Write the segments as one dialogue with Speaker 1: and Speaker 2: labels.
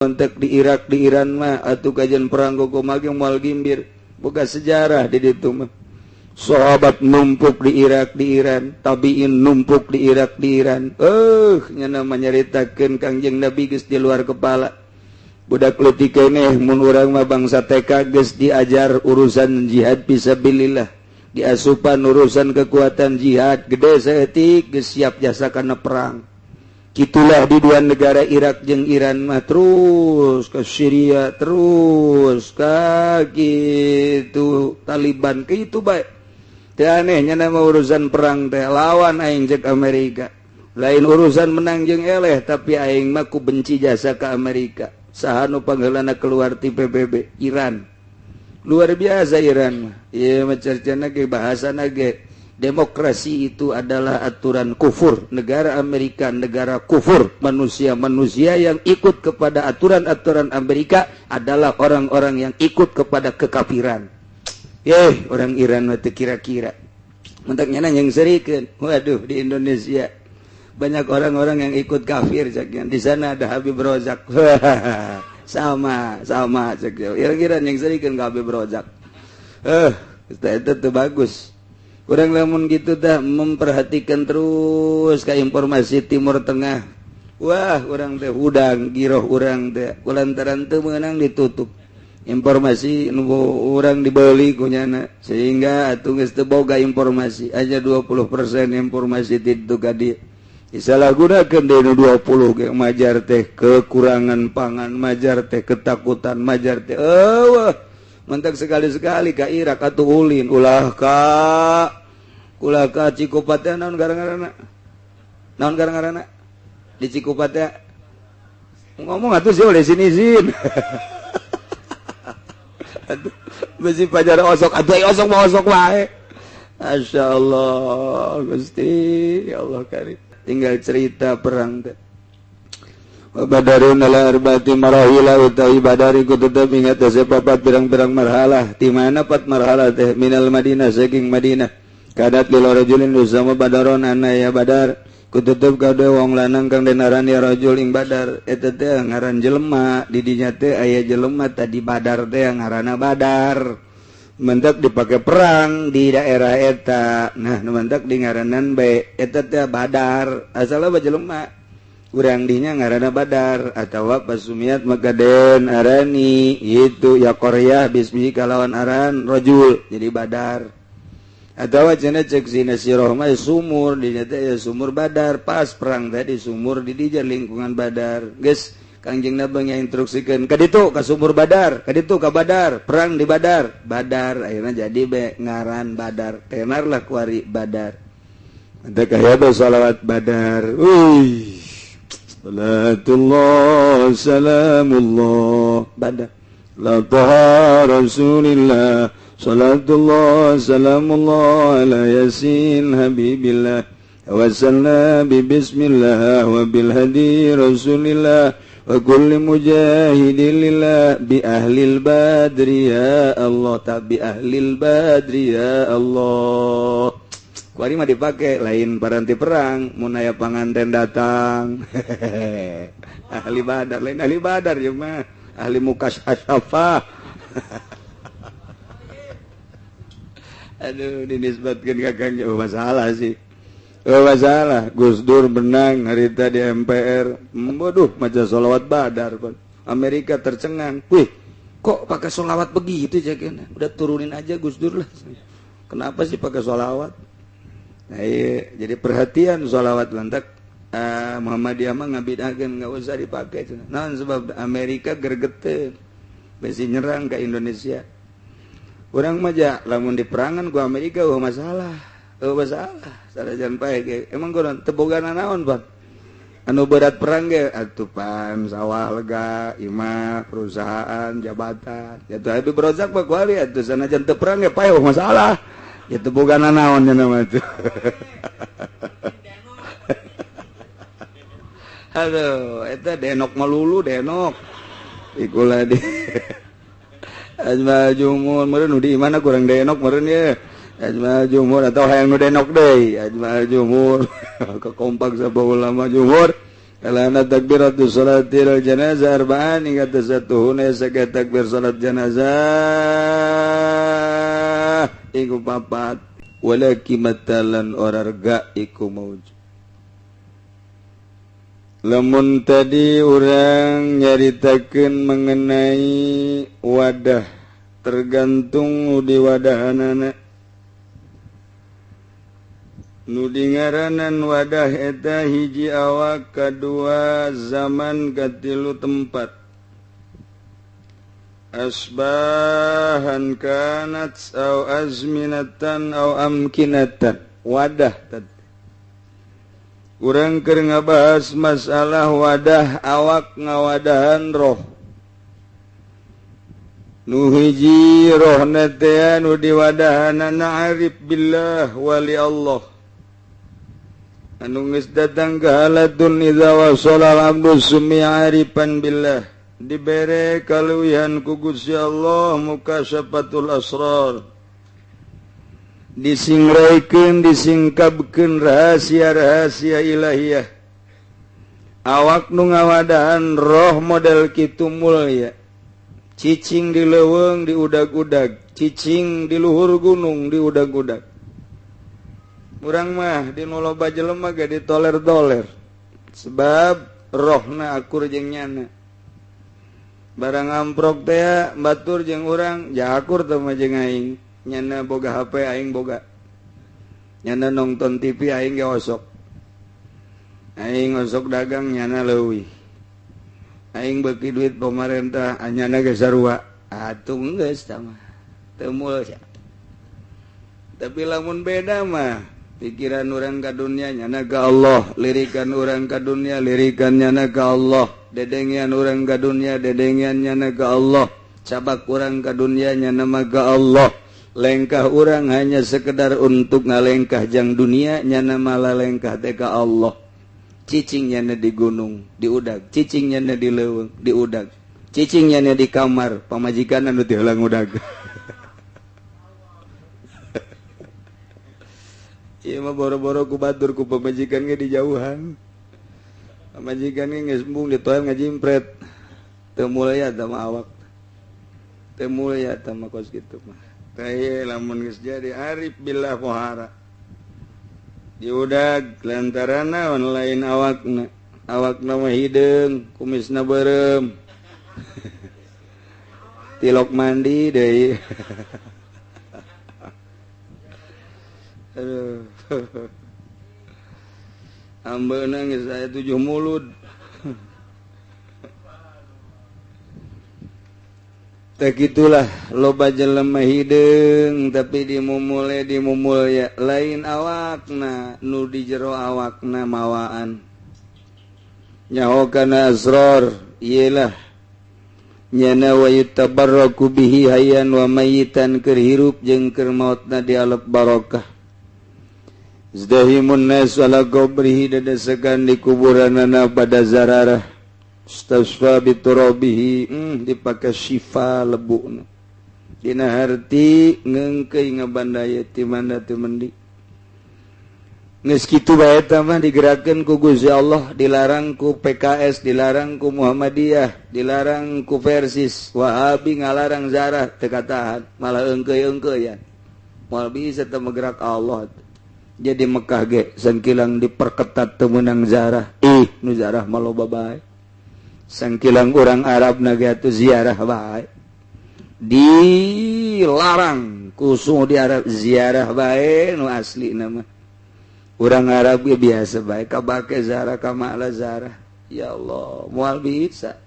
Speaker 1: Kontak di Irak, di Iran mah atuh kajian perang kumaha ge moal gimbir, boga sejarah di ditu mah. Sahabat numpuk di Irak, di Iran, tabiin numpuk di Irak, di Iran. Nyana nyaritakeun Kangjeng Nabi geus di luar kepala. Budak leutik keneh, mun urang mah bangsa TK geus diajar urusan jihad fisabilillah, diasupan urusan kekuatan jihad, gede saeutik geus siap jasa kana perang. Gitulah di dua negara Irak jeung Iran mah, terus ke Syria, terus ke gitu Taliban ke itu baik. Teu anehnya nama urusan perang teh lawan aing cek Amerika. Lain urusan menang jeung eleh, tapi aing mah ku benci jasa ke Amerika. Saha nu pangheulana keluar ti PBB? Iran. Luar biasa Iran mah. Ieu mah cercana ge, bahasana ge demokrasi itu adalah aturan kufur. Negara Amerika negara kufur. Manusia-manusia yang ikut kepada aturan-aturan Amerika adalah orang-orang yang ikut kepada kekafiran. Orang Iran mah teu kira-kira. Mentaknya yang serikeun. Waduh, di Indonesia banyak orang-orang yang ikut kafir cek. Di sana ada Habib Rozak. Sama sama cek. Iran yang serikeun ka Habib Rozak. Itu tuh bagus. Kurang lamun gitu dah memperhatikan terus ke informasi Timur Tengah. Wah, urang teh udang giroh urang teh kulantaran teu meunang ditutup. Informasi nu urang dibeli kunyana sehingga atuh geus teu boga informasi aja 20% informasi ti ka dieu. Disalahgunakeun deui nu 20 ge, majar teh kekurangan pangan, majar teh ketakutan, majar teh eueuh. Mentak sekali-sekali ka Irak atuh ulin, ulah ka ulah ka Cikupa teh. Naon gara-garana? Naon gara-garana di Cikupa teh? Ngomong atuh sih oleh sini izin. Aduh, besi pajar osok atuh, osok mau osok wae. Masya Allah, Gusti ya Allah karim. Tinggal cerita perang teh. Badarun ala arba'ati marahila, utawi Badar iku tetep ing atase papat pirang-pirang marhalah. Di mana pat marhalah teh? Minal Madinah, saking Madinah. Kadat lil rajulin usama Badaron ana ya Badar ku tetep kade wong lanang kang den arani rajul ing Badar. Eta teh ngaran jelema di dinya teh, aya jelema tadi Badar teh ngaranna Badar, mentak dipakai perang di daerah eta. Nah, nu mentak di ngaranan bae eta teh Badar, asalna jelema urang dinya ngaranna Badar. Atawa pasumiat, maka den arani itu ya Korea bismi kalawan aran rajul jadi Badar. Atawa cenah cek sina siroh mah sumur dinya teh ya sumur Badar, pas perang tadi sumur di dinya lingkungan Badar. Geus Kangjeng Nabi instruksikeun ka ditu ka sumur Badar, ka ditu ka Badar, perang di Badar. Badar akhirnya jadi be ngaran Badar, tenar lah kuari Badar. Ada kaya sholawat Badar. Wih. Salatullah, salamullah Badar. La taha Rasulillah, salatullah, salamullah ala Yasin Habibillah. Wasalna bi bismillah wa bil hadi Rasulillah wa kulli mujahidin lillah bi ahlil badri ya Allah, tabi ahlil badri ya Allah. Kuari mah dipake lain paranti perang, mun aya panganten datang. Ahli Badar lain ahli Badar ya mah, ahli mukas asyafa. Aduh, dinisbatkeun ka Kang, oh, masalah sih. Oh, masalah. Gus Dur menang harita di MPR. Waduh, maca sholawat Badar pan. Amerika tercengang. Wih, kok pakai sholawat begitu cekena? Udah turunin aja Gus Dur lah. Kenapa sih pakai sholawat? Nah, iya, jadi perhatian sholawat lantak Muhammadiyah mah ngabidahkeun nggak usah dipakai. Nah, sebab Amerika gergeteun. Besi nyerang ke Indonesia. Urang mah ja lamun diperangan ku Amerika, oh masalah. Oh masalah. Sanajan pae ge. Emang kunaon teu boga naon, Bang? Anu berat perang ge atuh pan sawah lega, imah, perusahaan, jabatan. Ya tuh Habib Rozak mah kuali atuh sanajan teu perang ge pae, oh masalah. Ya teu boga naon nya mah tuh. Aduh, eta denok melulu denok. Ikulah di Ajmal Jumur meureun nu di mana kurang denok meureun ye. Ajmal Jumur atau hayang nu denok deui. Ajmal Jumur kekompak sabah ulama Jumur. Kalana takbiratu salatil janazah arba'an ingat satuhuna saga takbir salat janazah iku papat wala kimatalan ora rega iku maujud. Lamun tadi urang nyaritakeun mengenai wadah tergantung di wadahanana. Nu dingaranan wadah eta hiji awak, kadua zaman, katilu tempat. Asbahan kanat au azminatan au amkinatan. Wadah tadi. Urang keur ngabahas masalah wadah awak ngawadahan roh. Nu hiji rohna teh nu diwadahanana arif billah wali Allah. Anu geus datang ka halatun idza wasala al-abdu sumi arifan billah. Dibere kaluwihan ku Gusti Allah mukasyafatul asrar. Disingraikeun disingkapkeun rahasia-rahasia ilahiyah. Awak nu ngawadahan roh model kitu mulya. Cicing di leuweung diudag-udag, cicing di luhur gunung diudag-udag. Urang mah di nu loba jelema ge ditoler-toler. Sebab rohna akur jeung nyana. Barang amprok teh batur jeung urang, ja akur teh mah jeung aing. Nyana boga HP aing boga. Nyana nonton TV aing ge osok. Aing osok dagang nyana leuwih. Aing beuki duit pamarentah anyana ge sarua. Atuh geus tah mah. Teu mulya. Tapi lamun beda mah pikiran urang ka dunia nyana ka Allah, lirikan urang ka dunia lirikan nyana ka Allah, dedengian urang ka dunia dedengian nyana ka Allah, cabak urang ka dunia nyana mah ka Allah. Lengkah urang hanya sekedar untuk ngalengkah jang dunia nyana malah lengkah teh ka Allah. Cicing nyana di gunung diudag, cicing nyana di leuweung diudag, cicing nyana di kamar pamajikan anu teu heulang udag. Ieu mah boro-boro ku batur ku pamajikan ge dijauhan. Pamajikan ge geus embung ditoel ngajimpret. Teu mulya tah mah awak. Teu mulya tah mah kos kitu mah. Teh lamun geus jadi arif billah pohara. Diudag lantaran naon lain awakna. Awakna mah hideung, kumisna beureum. Tilok mandi deui. Aduh. Ambeuna geus aya 7 mulud. Tah kitulah loba jelema hideung tapi dimumule dimumulya lain awakna nu di jero awakna mawaan. Nyaho kana asrar ieu lah nyana wa yutabarraku bihi hayyan wa mayitan keur hirup jeung keur maotna dialep barokah. Zdahimun nas ala qabrihi dadasekan di kuburanana pada zararah. Stasfa biturabihi dipake syifa lebukna. Dina harti ngeungkeuy ngabandaya ti mana ti mendi. Geus kitu bae eta mah digerakkeun ku Gusti Allah, dilarang ku PKS, dilarang ku Muhammadiyah, dilarang ku Persis, Wahabi ngalarang zarah teu katahan, malah eungkeuy-eungkeuyan. Moal bisa teu menggerak Allah. Jadi Mekah ge sangkilang diperketat teu meunang zarah. Ih, nu zarah mah loba bae. Sangkilang urang Arab na ge atuh ziarah bae. Dilarang ku Saudi Arab ziarah bae nu asli nama. Urang Arab ge biasa bae kabake zarah kamala zarah. Ya Allah, moal bisa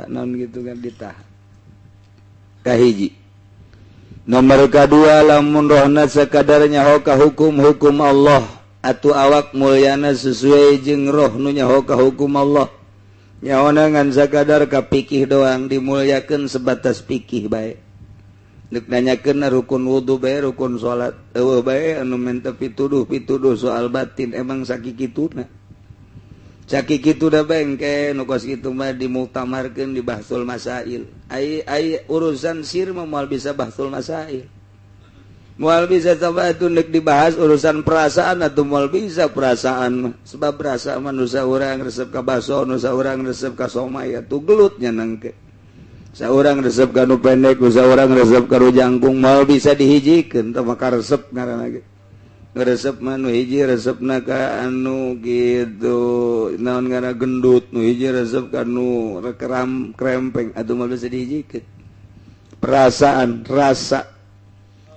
Speaker 1: naon gitu kan ditahan. Kahiji. Nomor kedua lamun rohna sakadar nyaho ka hukum-hukum Allah atuh awak mulyana sesuai jeung roh nu nyaho ka hukum Allah. Nyaona ngan sakadar ka pikih doang dimulyakeun sebatas pikih bae. Deuk nanyakeun rukun wudu bae rukun salat eueuh bae anu menta pituduh soal batin emang sakikituna. Sakikitu da bengke nu kos kitu mah dimuktamarkeun di bahsul masail. Ai ai urusan sir mah moal bisa bahsul masail. Moal bisa coba itu nek dibahas urusan perasaan atau moal bisa perasaan sebab perasaan manusia orang resep ka baso, nusa orang resep ka somai atuh gelutnya nangke. Saurang resep ka nu pendek, saurang resep ka nu jangkung moal bisa dihijikeun tah maka resep ngaranna ge. Resep mah nu hiji resepna ka anu gitu naon ngaranna gendut, nu hiji resep ka nu keram krempeng atuh moal bisa dihijikeun. Perasaan, rasa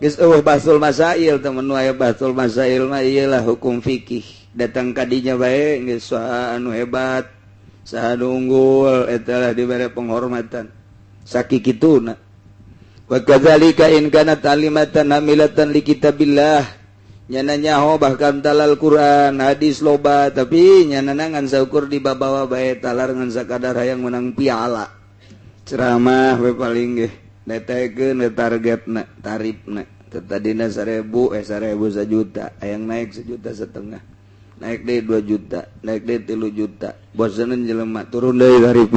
Speaker 1: geus eueuh basul masail temen nu aya basul masail mah ieu lah hukum fikih datang kadinya bae geus saha anu hebat saha anu unggul eta lah dibere penghormatan sakikituna. Wa kadzalika in kanat alimatan hamilatan li kitabillah nyana nyaho bahkan talal Quran hadis loba tapi nyana ngan saukur dibabawa bae talar ngan sakadar hayang menang piala ceramah we paling ge netekeun targetna tarifna tadina 1000 1000 1 juta hayang naik 1,5 juta naik deui 2 juta naik deui 3 juta bosenan jelema turun deui tarif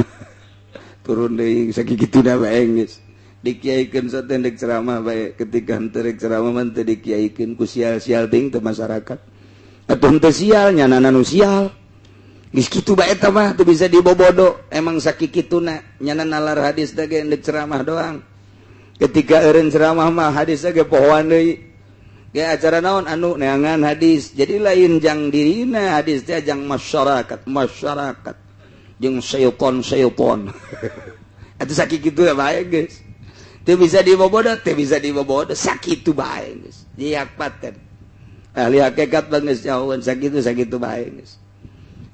Speaker 1: turun deui sakituna bae geus dikiaikeun satendek ceramah bae ketika henteu rek ceramah mah teu dikiaikeun ku sial-sial ting teu masyarakat atuh henteu sial nyanana nu sial geus kitu bae eta mah teu bisa dibobodo emang sakikituna nyana nalar hadis teh ge endek ceramah doang ketika eureun ceramah mah hadis ge pohoan deui ge acara naon anu neangan hadis jadi lain jang dirina hadis teh jang masyarakat masyarakat jeung syaiton syaiton atuh sakitu bae geus teu bisa dibobodo teu bisa dibobodo sakitu bae geus diak paten ahli hakikat mah geus jauhan sakitu sakitu bae geus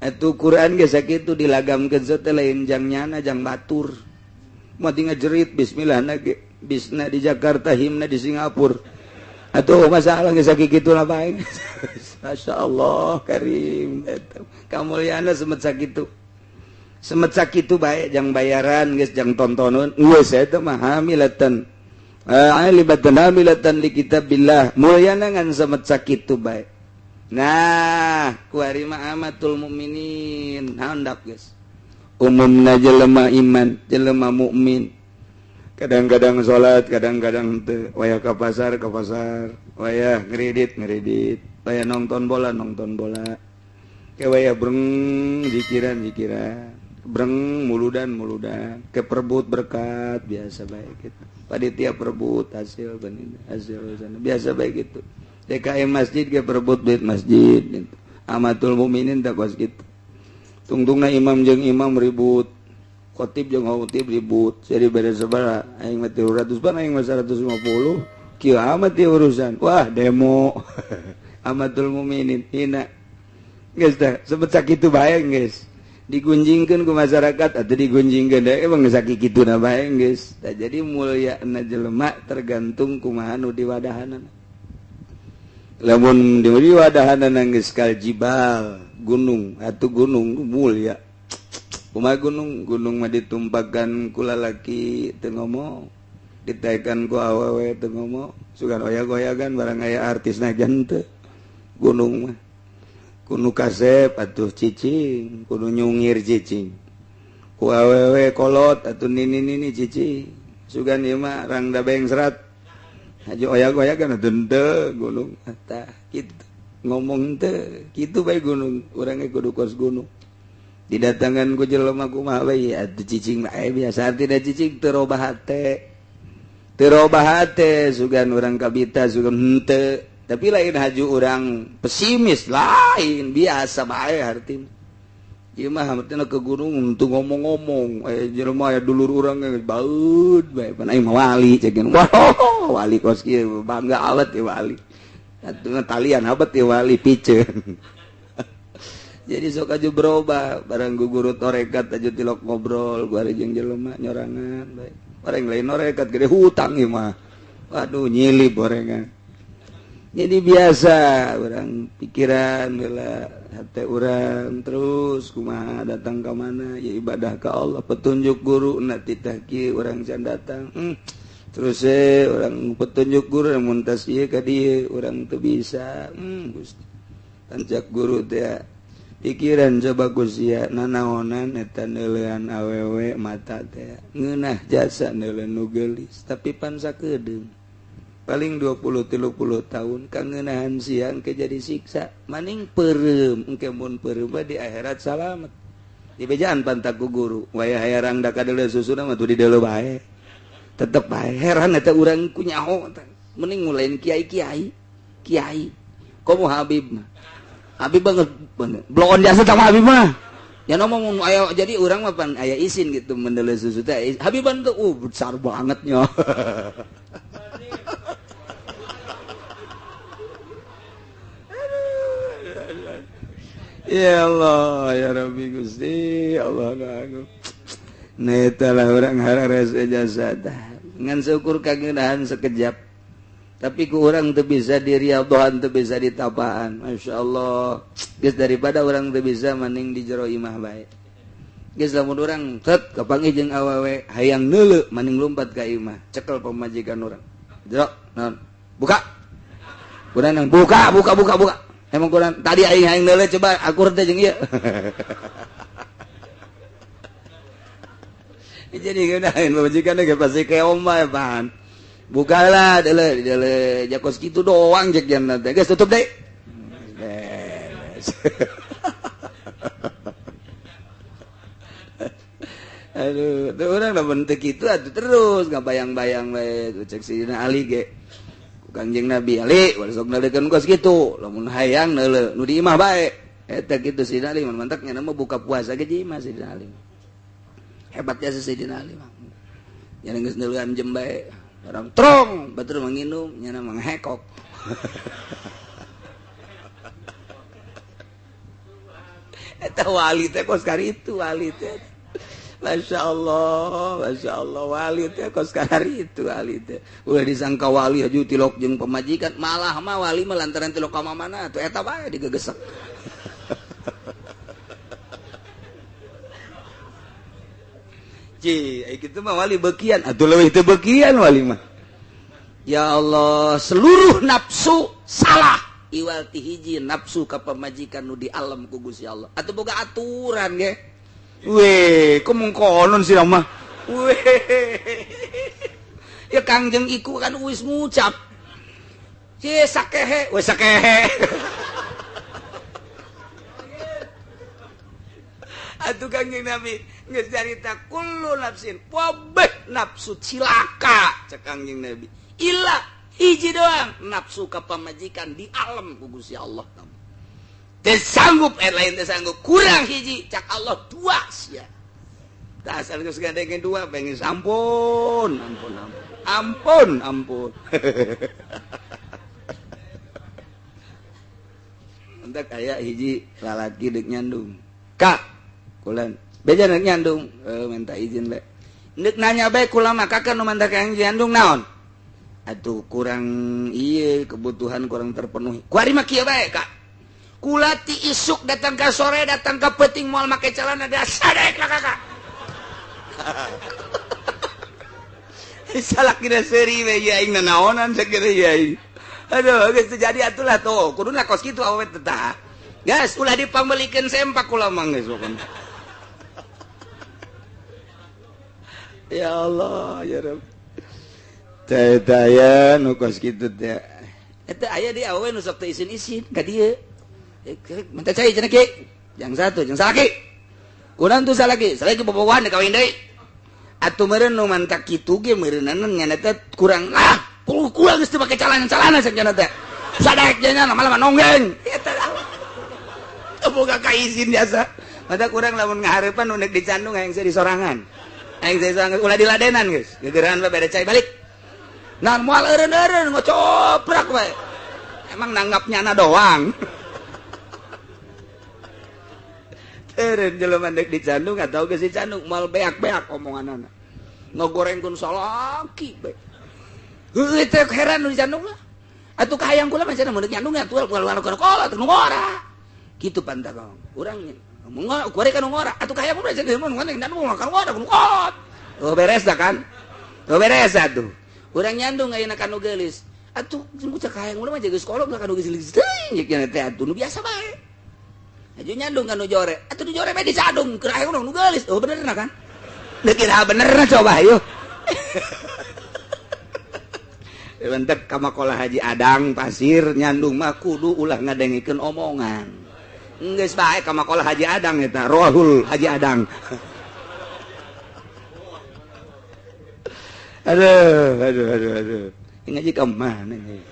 Speaker 1: atuh Quran ge sakitu dilagamkeun teh lain jang nyana jang batur mati ngajerit bismillah na ge bisna di Jakarta himna di Singapura atau masalah geus sakitu lah bae. Masya Allah karim kamulyana semet sakitu semet sakitu bae jang bayaran geus jang tontonon geus eta mah hamilatan alibatan hamilatan li kitabillah mulyana ngan semet sakitu bae. Nah kuari mah amatul mukminin handap geus umumna jelema iman jelema mukmin kadang-kadang salat kadang-kadang teu wayah ka pasar wayah ngredit ngredit wayah nonton bola ke wayah breng zikiran zikiran breng muludan muludan ke perebut berkat biasa baik gitu panitia perebut hasil benin hasil sana biasa baik gitu DKM masjid ke perebut duit masjid gitu. Amatul mukminin tak kos gitu tungtungna imam jeung imam ribut khotib jeung khotib ribut jadi beda sabaraha aing mah 300 ban aing mah 150 kieu amat ieu urusan wah demo amatul mukminin hina geus tah sebet sakitu bae geus digunjingkeun ku masyarakat atau digunjingkeun deui emang geus sakituna bae geus tah jadi mulyana jelema tergantung kumaha nu diwadahanana lamun diwadahanana geus kal jibal gunung atuh gunung mulia kumaha gunung gunung mah ditumpakan ku lalaki teu ngomong ditaekan ku awewe teu ngomong sugan oyak-oyagan barang aya artisna henteu gunung mah kudu kasep atuh cicing kudu nyungir cicing ku awewe kolot atuh nini-nini cicing sugan ieu mah rangda bengserat haji oyak-oyagan atuh henteu gunung tah kitu ngomong teu kitu bae gunung urang ge kudu kos gunung didatangan ku jelema kumaha bae atuh cicing bae biasa artina cicing teu robah hate teu robah hate sugan urang kabita sugan henteu tapi lain haju urang pesimis lain biasa bae hartina ieu mah hartina ke gunung untuk ngomong-ngomong jelema aya dulur urang geus baeud bae pan aing mah wali ceuk wah wali kos kieu bangga alat ieu wali atuh talian abet ieu wali piceun. Jadi sok aja berubah barang guru torekat aja tilok ngobrol gua jeung jelema nyorangan bae bareng lain norekat gede hutang ieu mah waduh nyilip gorengan. Jadi biasa orang pikiran heula hate urang terus kumaha datang ka mana ya ibadah ka Allah petunjuk guru na titah kieu urang can datang terus urang petunjuk guru mun tas ieu ka dieu urang teu bisa Gusti tancak guru teh pikiran coba Gusti nanaonan eta neuleuan awewe mata teh ngeunah jasa neuleuan nu geulis tapi pan sakedeung Paling 20-30 tahun kangenahan siang ke jadi siksa. Maning peureum engke mun peureum di akhirat salamet. Di bejaan pantak ku guru, wayah hayarang da kadeuleu susuna mah tuh di deuleu bae. Tetep bae heran eta urang ku nyaho teh. Mending ngulain kiai-kiai. Kiai. Komo Habib mah. Habib banget bener. Bloon jasa sama Habib mah. Ya ngomong aya jadi urang mah pan aya isin gitu mendeuleu susu teh. Habiban tuh besar banget nya. Ya Allah, ya Rabbi Gusti, Allah agung. Netalah orang harares ijazah. Ngan seukur kagenahan sekejap. Tapi ku urang teu bisa diriadhohan, teu bisa ditapaan. Masya Allah. Geus daripada urang teu bisa mending di jero imah bae. Geus lamun urang tet kapanggih jeung awewe hayang neuleu mending lumpat ka imah. Cekel pamajikan urang. Jero, naon? Buka. Kurang buka, buka, buka, buka. Emang kurang tadi aing hayang neuleu coba akur teh jeung ieu. Jadi ngeunaheun pamajikan ge pasti keom bae pan. Bukalah deuleu deuleu jakos kitu doang cek jana teh. Geus tutup deui. Beres. Aduh, teu urang lamun teu kitu atuh terus ngabayang-bayang we cek Sidina Ali ge. Kangjeng Nabi Ali sok nalikeun kos kitu lamun hayang neuleu nu di imah bae eta kitu Sidina Ali mantak nya mah buka puasa ge di imah Sidina Ali hebatnya si Sidina Ali mah nya geus neuleuan jem bae orang trong batur manginum nya mah ngehekok eta wali teh kos karitu wali teh Masya Allah wali teh kos karitu wali teh. Ulah disangka wali haju tilok jeung pamajikan, malah mah wali mah lantaran tilok ka mamana atuh eta bae digegesek. Ci, ai kitu mah wali beukian, atuh leuwih teu beukian wali mah. Ya Allah, seluruh nafsu salah. Iwal ti hiji nafsu ka pamajikan nu di alam ku Gusti Allah. Atuh boga aturan ge. Weh, kok konon sih mah. Weh. Ya Kangjeng iku kan wis ngucap. Ci sakehe, weh sakehe. Atuh Kangjeng Nabi geus carita kullu nafsin wabeh nafsu cilaka cek Kangjeng Nabi. Illa hiji doang nafsu ka pamajikan di alam ku Gusti Allah. Teu sanggup lain teu sanggup kurang hiji cak Allah dua sia. Tah asal geus gandeng dua pengen ampun ampun ampun ampun. Entak aya hiji lalaki deuk nyandung. Kak, kulan beja deuk nyandung, minta izin bae. Deuk nanya bae kula mah kakak nu manta ka nyandung naon? Atuh kurang ieu kebutuhan kurang terpenuhi. Kuari mah kieu bae, Kak. Kulati isuk datang ke sore datang ke peting moal make celana sadek lah kakak. Salah kira seri we ya aing nanaonan sakieu ya aing. Aduh geus teu jadi atulah tuh kuduna kos kitu awewe teh tah. Geus ulah dipambelikeun sempak kula mah geus pokona. Ya Allah ya Rabb. Teh taya nu kos kitu teh. Eta aya di awewe nu sok teu isin-isin ka dieu. Minta cai cenah ki. Jang satu, jang salaki. Kurang tuh salaki, salaki bobogohan kawin deui. Atuh meureun nu mantak kitu ge meureunanan nya teh kurang ah, kurang geus teu make calana-calana cenah teh. Sadek nya malah nonggeng. Eta teu boga ka izin biasa. Mata kurang lamun ngahareupan nu nek dicandung hayang seuri sorangan. Hayang seuri sorangan ulah diladenan geus. Gegeran bae bere cai balik. Nah moal eureun-eureun ngocoprak bae. Emang nanggap nyana doang. Eureun jelema dek dicandung atau geus dicandung moal beak-beak omonganana. Ngagorengkeun salaki bae. Heueuh teh heran nu dicandung lah. Atuh kahayang kula mah cenah mun nyandung atuh keluar keluar atuh nu ngora. Kitu pantak urang ngora gore kan ngora atuh kahayang kula cenah mun nyandung kan ngora nu kolot. Oh beres dah kan? Oh beres atuh. Urang nyandung ayeuna ka nu geulis. Atuh cek kahayang kula mah geus kolot ka nu geulis teuing cenah teh atuh nu biasa bae. Aju nyandung kan nu jore, atuh nu jore bae dicadung keur hayang nu geulis. Oh benerna kan? Deuk kira benerna coba ayo. Bentek ka makola Haji Adang pasir nyandung mah kudu ulah ngadengikeun omongan. Geus bae ka makola Haji Adang eta, rohul Haji Adang. Aduh, aduh, aduh, aduh. Ngaji ka mana nih?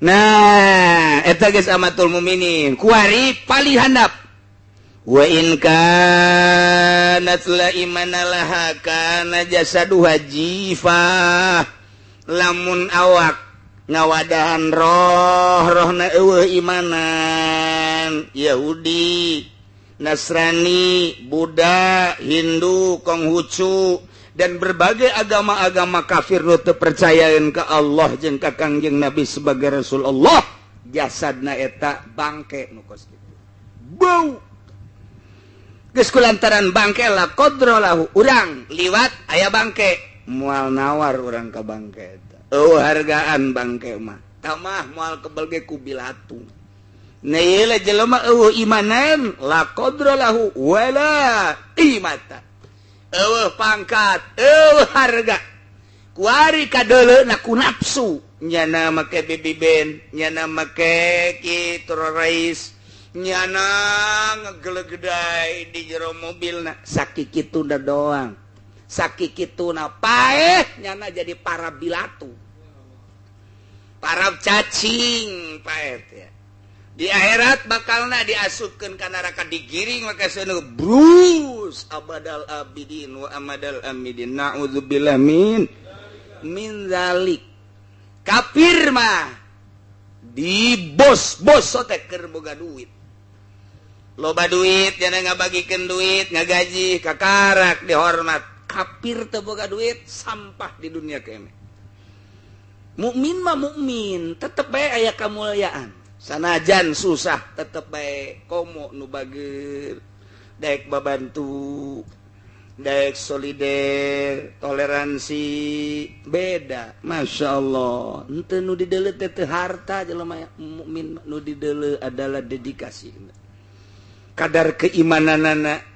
Speaker 1: Nah, eta geus amatul mukminin. Kuari palih handap. Wa in kanat la imana laha kana jasaduha jifah. Lamun awak ngawadahan roh, rohna eueuh imanan. Yahudi, Nasrani, Buddha, Hindu, Konghucu, dan berbagai agama-agama kafir nu teu percayaeun ka Allah jeung ka Kangjeng Nabi sebagai Rasul Allah, jasadna eta bangke nu kos kitu. Bau. Geus kulantaran bangke la qadra lahu, urang liwat aya bangke, moal nawar urang ka bangke eta. Eueuh hargaan bangke mah. Tamah moal kebel ge ku bilatung. Nah ieu jelema eueuh imanan la qadra lahu wala qimata. Eueuh pangkat, eueuh harga. Kuari kadeuleuna ku nafsu, nyana make bibi ben, nyana make kitu rais, nyana ngegelegedai di jero mobilna, sakikituna doang. Sakikituna paeh nyana jadi para bilatu. Para cacing paeh teh. Di akhirat bakalna diasupkeun ka neraka digiring maka seuneu brus abadal abidin wa amadal amidin naudzubillah min zalik. Kafir mah di bos-bos teh keur boga duit. Loba duit jana ngabagikeun duit, ngagaji kakarak dihormat. Kafir teu boga duit sampah di dunia keneh. Mukmin mah mukmin, tetep bae aya kamuliaan. Sanajan susah tetep bae komo nu bager, daek babantu, daek solider, toleransi beda. Masya Allah, henteu nu dideuleu teh teu harta jelema mukmin, nu dideuleu adalah dedikasi, kadar keimananana.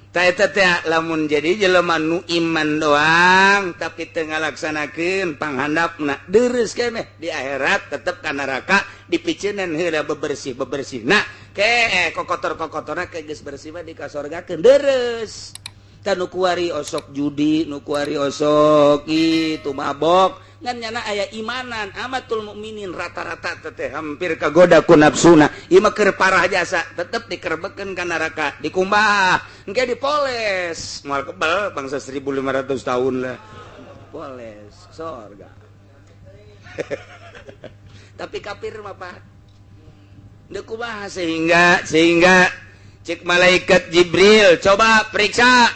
Speaker 1: Ta eta teh lamun jadi jelema nu iman doang tapi teu ngalaksanakeun panghandapna, deureuh keneh di akhirat tetep ka neraka dipiceunan heula bebersih-bebersih. Nah, ke kokotor-kokotorna ke geus bersih mah dikasorgakeun deureuh. Tah nu kuari osok judi, nu kuari osok itu mabok, ngan nyana aya imanan amatul mukminin rata-rata teh hampir kagoda ku nafsuna. Ieu mah keur parah jasa, tetep dikerebekeun ka neraka, dikumbah, engke dipoles. Moal kebal bangsa 1500 tahun lah. Poles sorga. Tapi kafir mah Pak. Deuk kumaha sehingga cek malaikat Jibril, coba periksa.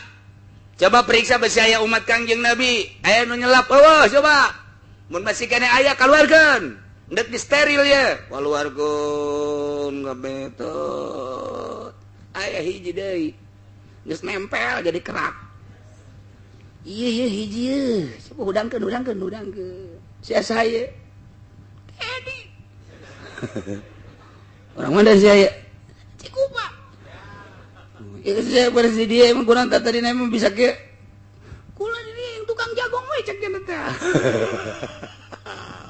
Speaker 1: Coba periksa besi aya umat Kangjeng Nabi, aya nu nyelap eueuh coba. Mun masih kene aya kaluarkeun. Ndek disteril ye. Kaluarkeun ngabetot. Aya hiji deui. Geus nempel jadi kerak. Ieu ieu hiji ye. Coba hudangkeun hudangkeun hudangkeun. Sia saha Teddy. Orang mana sia ye? Cikupa. Ya saya bersih dia emang kurang tadi emang bisa ke kula dia yang tukang jagong we cek dia teh.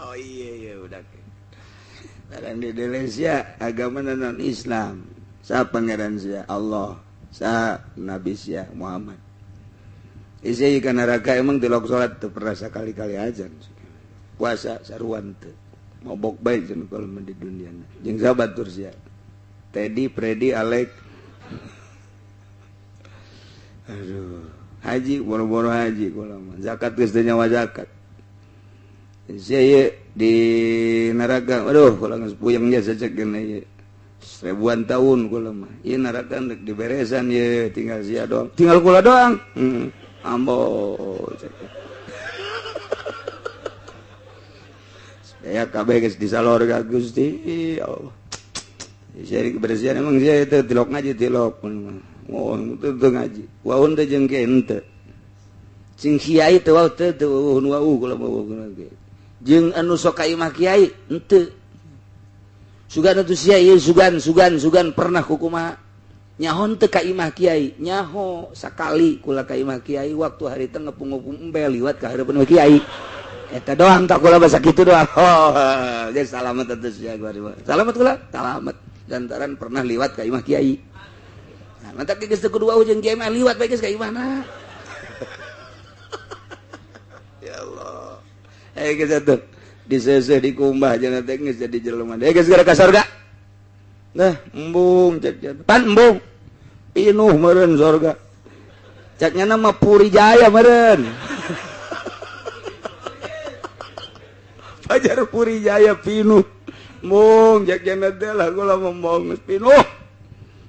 Speaker 1: Oh iya iya udah ke. Sekarang di Indonesia agama non Islam. Sa pangeran sia Allah, sa nabi sia Muhammad. Isi ka neraka emang tilok salat teu pernah sakali-kali aja. Puasa saruan teu. Mabok bae cenah kalau di dunia. Jeung sahabat tur sia. Teddy, Freddy, Alek. Aduh, haji boro-boro haji kula mah. Zakat geus teu nyawa zakat. Sia di neraka, aduh kula geus puyeng jasa cek geuna ieu. Ribuan tahun kula mah. Ieu neraka rek diberesan ieu tinggal sia doang. Tinggal kula doang. Ambo cek. Ya kabeh geus disalor ka Gusti Allah. Sia kebersihan emang sia teu tilok ngaji tilok. Oh, teu ngaji. Waun teh jeung ke henteu. Cing kiai teu wau teu teu wauhun wau kula mah wauhun ge. Jeung anu sok ka imah kiai henteu. Sugan atuh sia ieu sugan sugan sugan pernah kukumaha. Nyahon teu ka imah kiai, nyaho sakali kula ka imah kiai waktu hari teh ngepung-ngepung embe liwat ka hareupeun kiai. Eta doang tak kula bahasa kitu doang. Oh, jadi salamet atuh sia gua. Salamet kula? Salamet. Lantaran pernah liwat ka imah kiai. Nah, mantak geus teu kudu wau jeung kiai mah liwat bae geus ka imahna. Ya Allah. Eh geus atuh diseseh dikumbah jangan teh geus jadi jelema. Eh geus gara ka sorga. Nah, embung cek pan embung. Pinuh meureun sorga. Ceknya nama Puri Jaya meureun. Fajar Puri Jaya pinuh. Embung cek nya teh lah gula membong pinuh.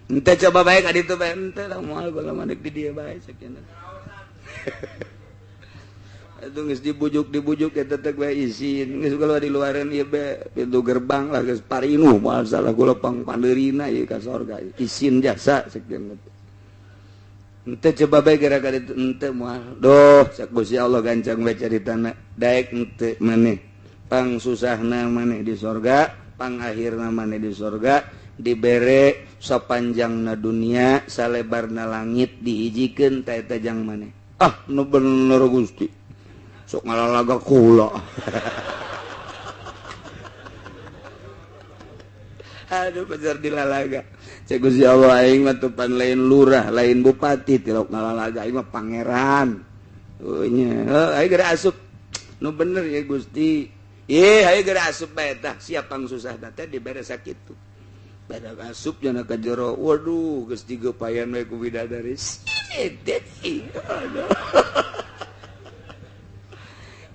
Speaker 1: Ente coba bae ka ditu bae ente lah moal gula mah di dieu bae cek nya. Itu geus dibujuk-dibujuk eta teh bae izin geus kalau di luaran ieu bae pintu gerbang lah geus parinuh moal salah gula pang pandeurina ieu ka sorga izin jasa cek nya. Ente coba bae gara ka ditu ente moal doh cek Gusti Allah gancang bae caritana daek ente maneh pang susahna maneh di sorga pang akhirna maneh di sorga dibere sapanjangna dunia salebarna langit dihijikeun ta eta jang maneh. Ah nu bener Gusti sok ngalalaga kula. Aduh bener dilalaga. Cek Gusti Allah aing mah tupan lain lurah, lain bupati tilok ngalalaga aing mah pangeran. Oh nya, heuh aing geura asup. Nu bener ya Gusti. Ih aing geura asup bae tah, siap pang susah teh dibere sakitu. Badak asup jana ka jero. Waduh geus digepayan we ku bidadari. Aduh.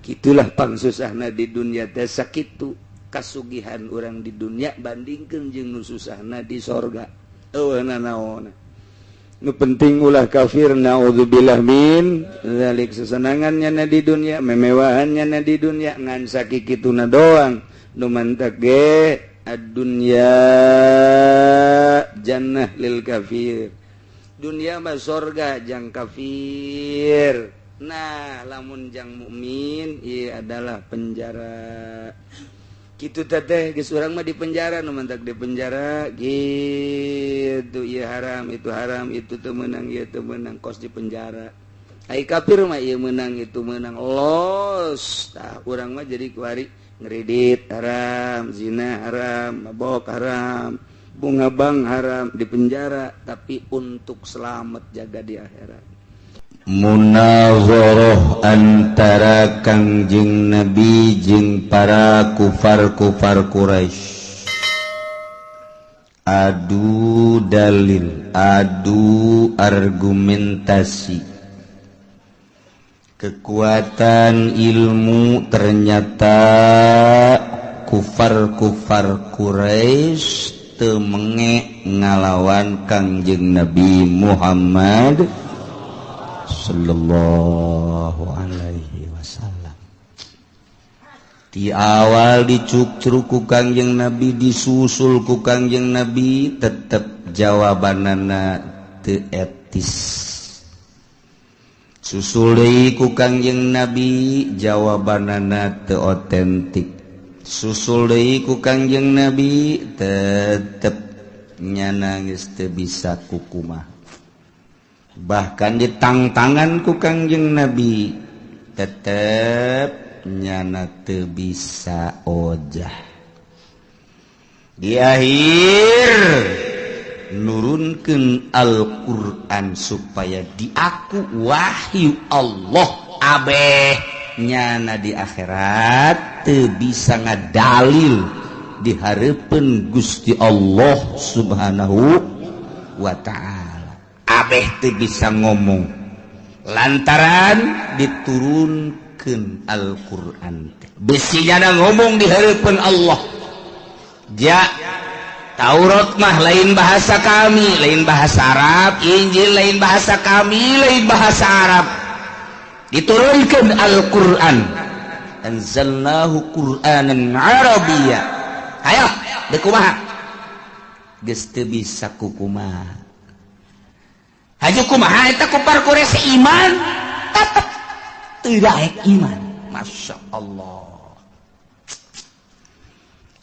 Speaker 1: Itulah pangsusahna di dunia teh sakitu kasugihan urang di dunia bandingkeun jeung nu susahna di sorga. Eueuh nanaonna. Nu penting ulah kafir naudzubillah min zalik sesenangannya na di dunia, memewahannya na di dunia ngan sakikituna doang. Nu mantak ge ad-dunya jannah lil kafir. Dunia mah sorga jang kafir. Nah, lamun jang mukmin ieu adalah penjara. Kitu teh geus urang mah di penjara nu mantak di penjara gitu ieu haram, itu haram, itu teu meunang, ieu teu meunang kos di penjara. Ai kafir mah ieu meunang, itu meunang los. Tah urang mah jadi kuari ngredit haram, zina haram, mabok haram, bunga bank haram di penjara, tapi untuk selamat jaga di akhirat.
Speaker 2: Munazarah antara Kangjeng Nabi jeung para kufar-kufar Quraisy. Adu dalil, adu argumentasi. Kekuatan ilmu ternyata kufar-kufar Quraisy teu menge ngalawan Kangjeng Nabi Muhammad sallallahu alaihi wasallam. Di awal dicukcruk ku Kangjeng Nabi, disusul ku Kangjeng Nabi, tetep jawabanana teu etis. Susul deui ku Kangjeng Nabi, jawabanana teu otentik. Susul deui ku Kangjeng Nabi, tetep nyana geus teu bisa kukumaha. Bahkan ditangtangan ku Kangjeng Nabi tetep nyana teu bisa ojah. Di akhir nurunkeun Al-Qur'an supaya diaku wahyu Allah abeh nyana di akhirat teu bisa ngadalil di hareupeun Gusti Allah Subhanahu wa ta'ala. Abeh teu bisa ngomong lantaran diturunkeun Al-Qur'an. Besi nyana ngomong di hareupeun Allah. Ja Taurat mah lain bahasa kami, lain bahasa Arab, Injil lain bahasa kami, lain bahasa Arab. Diturunkeun Al-Qur'an. Anzalnahu Qur'anan Arabiyya. Hayo, deuk kumaha? Geus teu bisa kukumaha. Haju kumaha eta kupar Quraisy iman tetep teu daek iman. Masya Allah.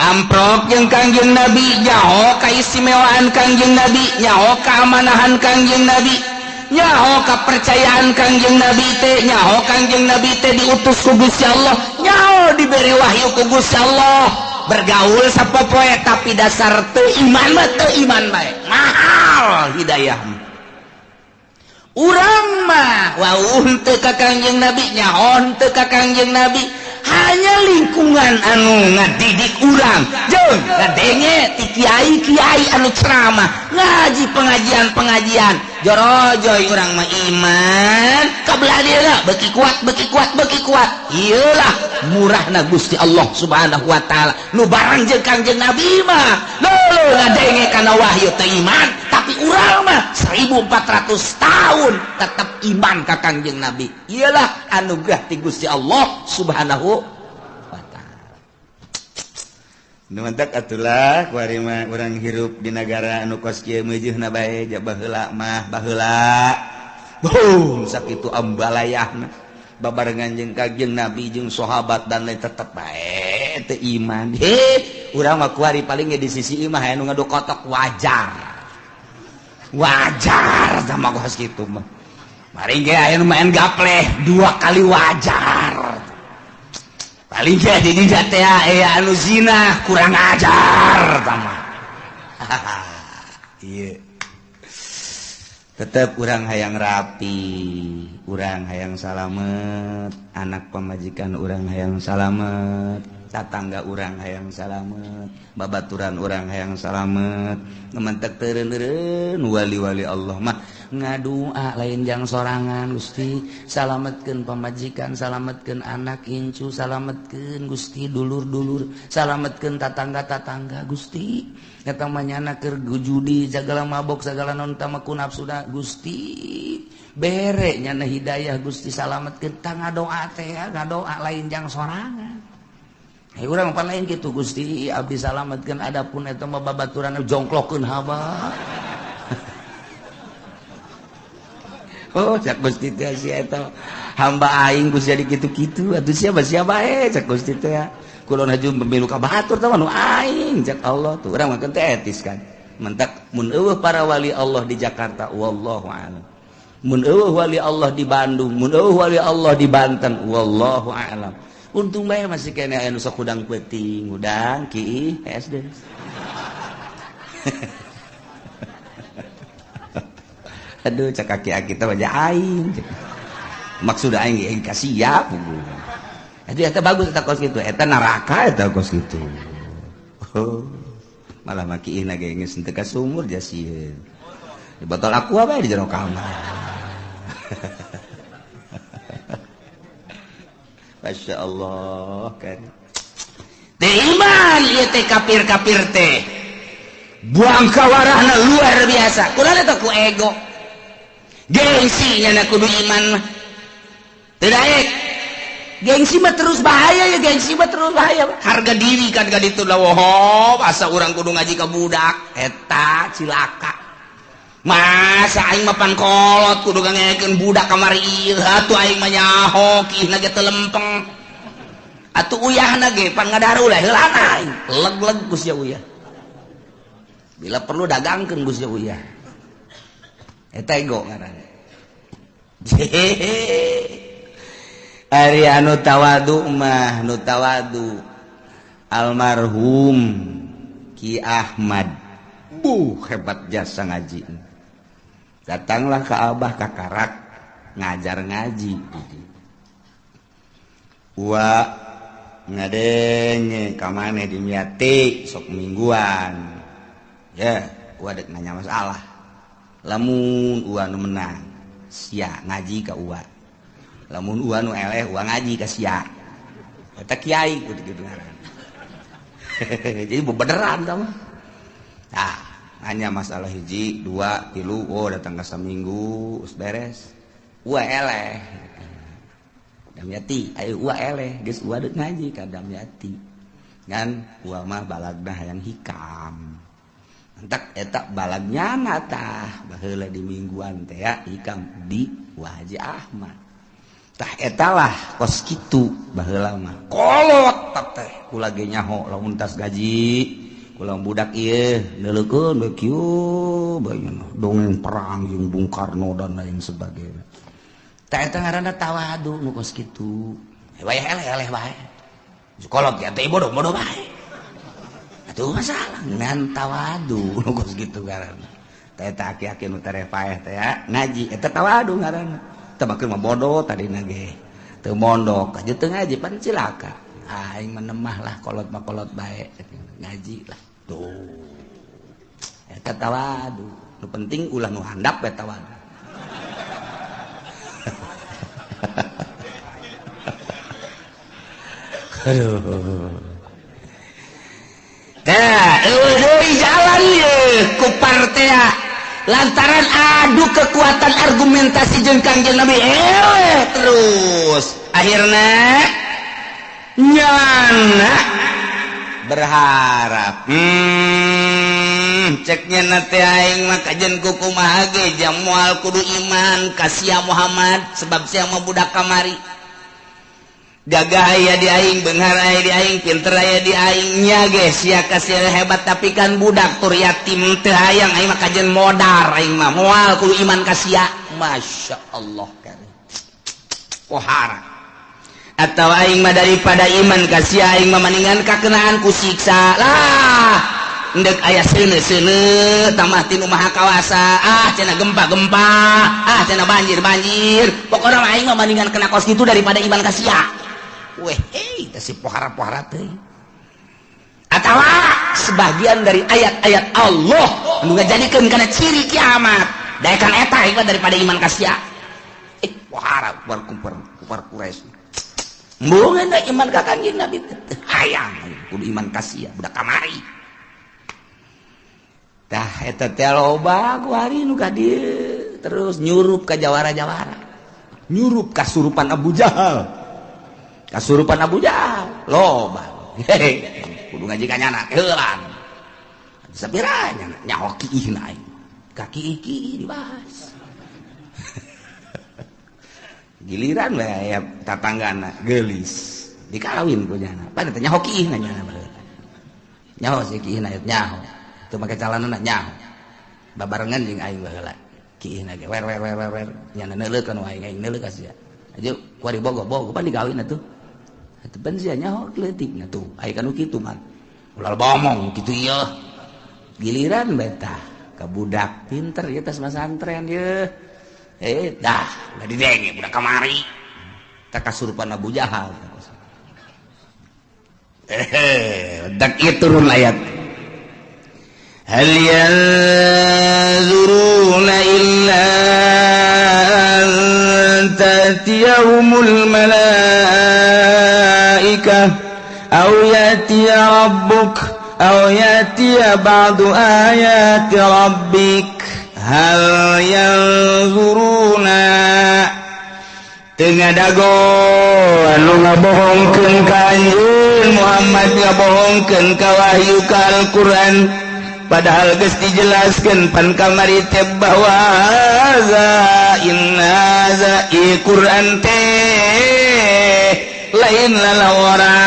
Speaker 2: Amprok jeung Kangjeng Nabi, nyaho kaistimewaan Kangjeng Nabi, nyaho keamanahan Kangjeng Nabi, nyaho kepercayaan Kangjeng Nabi teh, nyaho Kangjeng Nabi teh diutus ku Gusti Allah, nyaho diberi wahyu ku Gusti Allah. Bergaul sapopoe tapi dasar teu iman mah teu iman bae. Mahal hidayah. Urang mah wauh teu ka Kangjeng Nabi, nyaho teu ka Kangjeng Nabi, hanya lingkungan anu ngadidik urang jeung ngadenge ti kiai-kiai anu ceramah ngaji pengajian-pengajian jorojoy urang mah iman kabelah dieuna beuki kuat beuki kuat beuki kuat. Ieulah murahna Gusti Allah Subhanahu wa taala nu barang jeung Kangjeng Nabi mah leuleung ngadenge kana wahyu teh iman, tapi urang mah 1400 tahun tetap iman ka Kangjeng Nabi. Iyalah anugerah ti Gusti Allah Subhanahu wa taala.
Speaker 1: Nu mantak atulah kuari mah urang hirup di negara anu kos kieu meujeuna bae ja baheula mah baheula. Boom sakitu ambalayahna babarengan jeung Kangjeng Nabi jeung sahabat dan lain tetep bae teu iman. Heh, urang mah kuari paling ge di sisi imah aya nu ngadu kotok wajar. Wajar sama kos kitu mah. Paling ge aya nu main gapleh dua kali wajar. Paling ge di dinya teh aya anu zina kurang ajar sama. Ieu. Tetep urang hayang rapi, urang hayang salamet, anak pamajikan urang hayang salamet, tatangga urang hayang salamet, babaturan urang hayang salamet. Ngementek teureun-eureun wali-wali Allah mah ngadua lain jang sorangan. Gusti salametkeun pamajikan, salametkeun anak incu, salametkeun Gusti dulur-dulur, salametkeun tatangga-tatangga Gusti. Eta mah nyana keur judi sagala mabok sagala non tamaku nafsuna Gusti bere nyana hidayah Gusti salametkeun. Tah ngadoa teh ngadoa lain jang sorangan. Hei urang pan lain kitu Gusti abdi salametkeun adapun eta mah babaturan jongklokeun haba. Oh cak Gusti teh si eta hamba aing geus jadi kitu-kitu atuh siapa siapa bae cak Gusti teh kulon haju pemilu ka batur teh nu aing cak Allah tuh urang mah teh etis kan. Mentak mun eueuh para wali Allah di Jakarta wallahu a'lam, mun eueuh wali Allah di Bandung, mun eueuh wali Allah di Banten wallahu a'lam. Untung bae masih kene aya nu sok hudang peuting hudang ki SD. Aduh cak kaki kita wajah aing maksud aing aing kasiap. Aduh eta bagus eta kos kitu, eta neraka eta kos kitu. Oh, malah makiihna ge geus teu ka sumur jasieun. Di botol aqua bae di jero kamar. Masya Allah kan.
Speaker 2: Teu iman ieu teh kafir-kafir teh. Buang kawarahna luar biasa. Kunaon eta ku ego. Gengsi nyana kudu iman mah. Teu daek. Gengsi mah terus bahaya ya, gengsi mah terus bahaya. Harga diri kan ka ditu lah woho, asa urang kudu ngaji ka budak eta cilaka. Masa aing mah pan kolot kudu ngangekeun budak kamari ieu atuh aing mah nyaho kihna ge teu lempeng. Atuh uyahna ge pan ngadaru lah heulana aing. Leg-leg ku sia uyah. Bila perlu dagangkeun ku sia uyah. Eta ego ngaranna. Ari anu tawadu mah nu tawadu almarhum Ki Ahmad. Buh hebat jasa ngaji. Datanglah ke Abah Kakarak ngajar ngaji. Wa ngadenge ka maneh di Miati sok mingguan. Ya, wa dek nanya masalah. Lamun ua nu menang sia ngaji ka ua, lamun ua nu eleh ua ngaji ka sia. Eta kiai kudu kitu ngaran. Jadi bebeneran tah mah. Tah hanya masalah hiji dua tilu, oh datang ka saminggu geus beres ua eleh. Damyati ayo ua eleh geus ua deuk ngaji ka Damyati. Ngan ua mah balagna hayang hikam. Entak eta balagnya tah baheula di mingguan teh ya hikam di Wa Haji Ahmad. Tah eta lah kos kitu baheula mah kolot teh. Kula ge nyaho lamun tas gaji kula budak ieu neuleukeun we kieu bae dongeng perang jeung Bung Karno dan lain sebagainya. Tah eta ngaranna tawadu nu kos kitu. Wayah eleh-eleh bae. Sekolah ge teh bodoh-bodoh bae. Atuh masalah ngan tawadu nu kos kitu ngaranna. Tah eta aki-aki nu tereh paeh teh ngaji eta tawadu ngaranna. Teh mah bodoh tadina ge. Teu mondok aja teu ngaji pan cilaka. Aing menemah lah kolot mah kolot bae ngaji lah. Tuh. Eta tawadu. Nu penting ulah nu handap bae tawadu. Aduh. Tah, eueuh deui jalan ye ku partea. Lantaran adu kekuatan argumentasi jeung Kangjeng Nabi eleh terus. Akhirna nyana berharap ceknya nate aing mah kajen ku kumaha ge jang moal kudu iman ka sia Muhammad sebab sia mah budak kamari gagah aya di aing beunghar aya di aing pinter aya di aing nya ge sia ka sia hebat tapi kan budak tur yatim teu hayang aing mah kajen modar aing mah moal kudu iman ka sia. Masya Allah kan pohara atau aing mah daripada iman ka sia aing mah maningan kakenaan ku siksa lah endek aya seuneu-seuneu tambah tinu maha kawasa ah cenah gempa-gempa ah cenah banjir-banjir pokona aing mah maningan kena kos kitu daripada iman ka sia. Weh hei teh si pohara-pohara teh atawa sebagian dari ayat-ayat Allah anu ngajadikeun kana ciri kiamat daekan eta aing mah daripada iman ka sia. Pohara kupar Quraisy mbungan da iman ka Kangjeng Nabi teh hayang kudu iman ka sia budak kamari. Tah eta teh loba ku hari nu ka dieu terus nyurup ka jawara-jawara nyurup kasurupan Abu Jahal kasurupan Abu Jahal loba kudu ngaji ka nyana heulan sapira nyana nyaho kiihna aing ka kiih dibahas giliran lah ya tatanggana geulis dikawin ku nyana pan teh nyaho kiihna nyana baheula nyaho si kiihna nyaho teu make calanana nyaho babarengan jeung aing baheula kiihna ge wer wer wer wer nyana neuleukeun aing aing neuleuh ka sia aju kuari bogo-bogo pan dikawin atuh atuh pan sia nyaho leutikna tuh aing kan kitu mah ulah bomong kitu ieu giliran betah ka budak pinter ieu tas masantren ieu dah udah didenge budak kamari tak kasurupan Abu Jahal dak ieu turun ayat hal yanzuruna illa an ta'tiyahumul malaikah aw ya'tiya rabbuk aw ya'tiya ba'du ayati rabbik hal yanzuruna teu ngadago anu ngabohongkeun ka anjeun Muhammad ngabohongkeun ka wahyu ka Al-Qur'an padahal geus dijelaskeun pan kamari teh bahwa za inna za Qur'an teh lain lalawara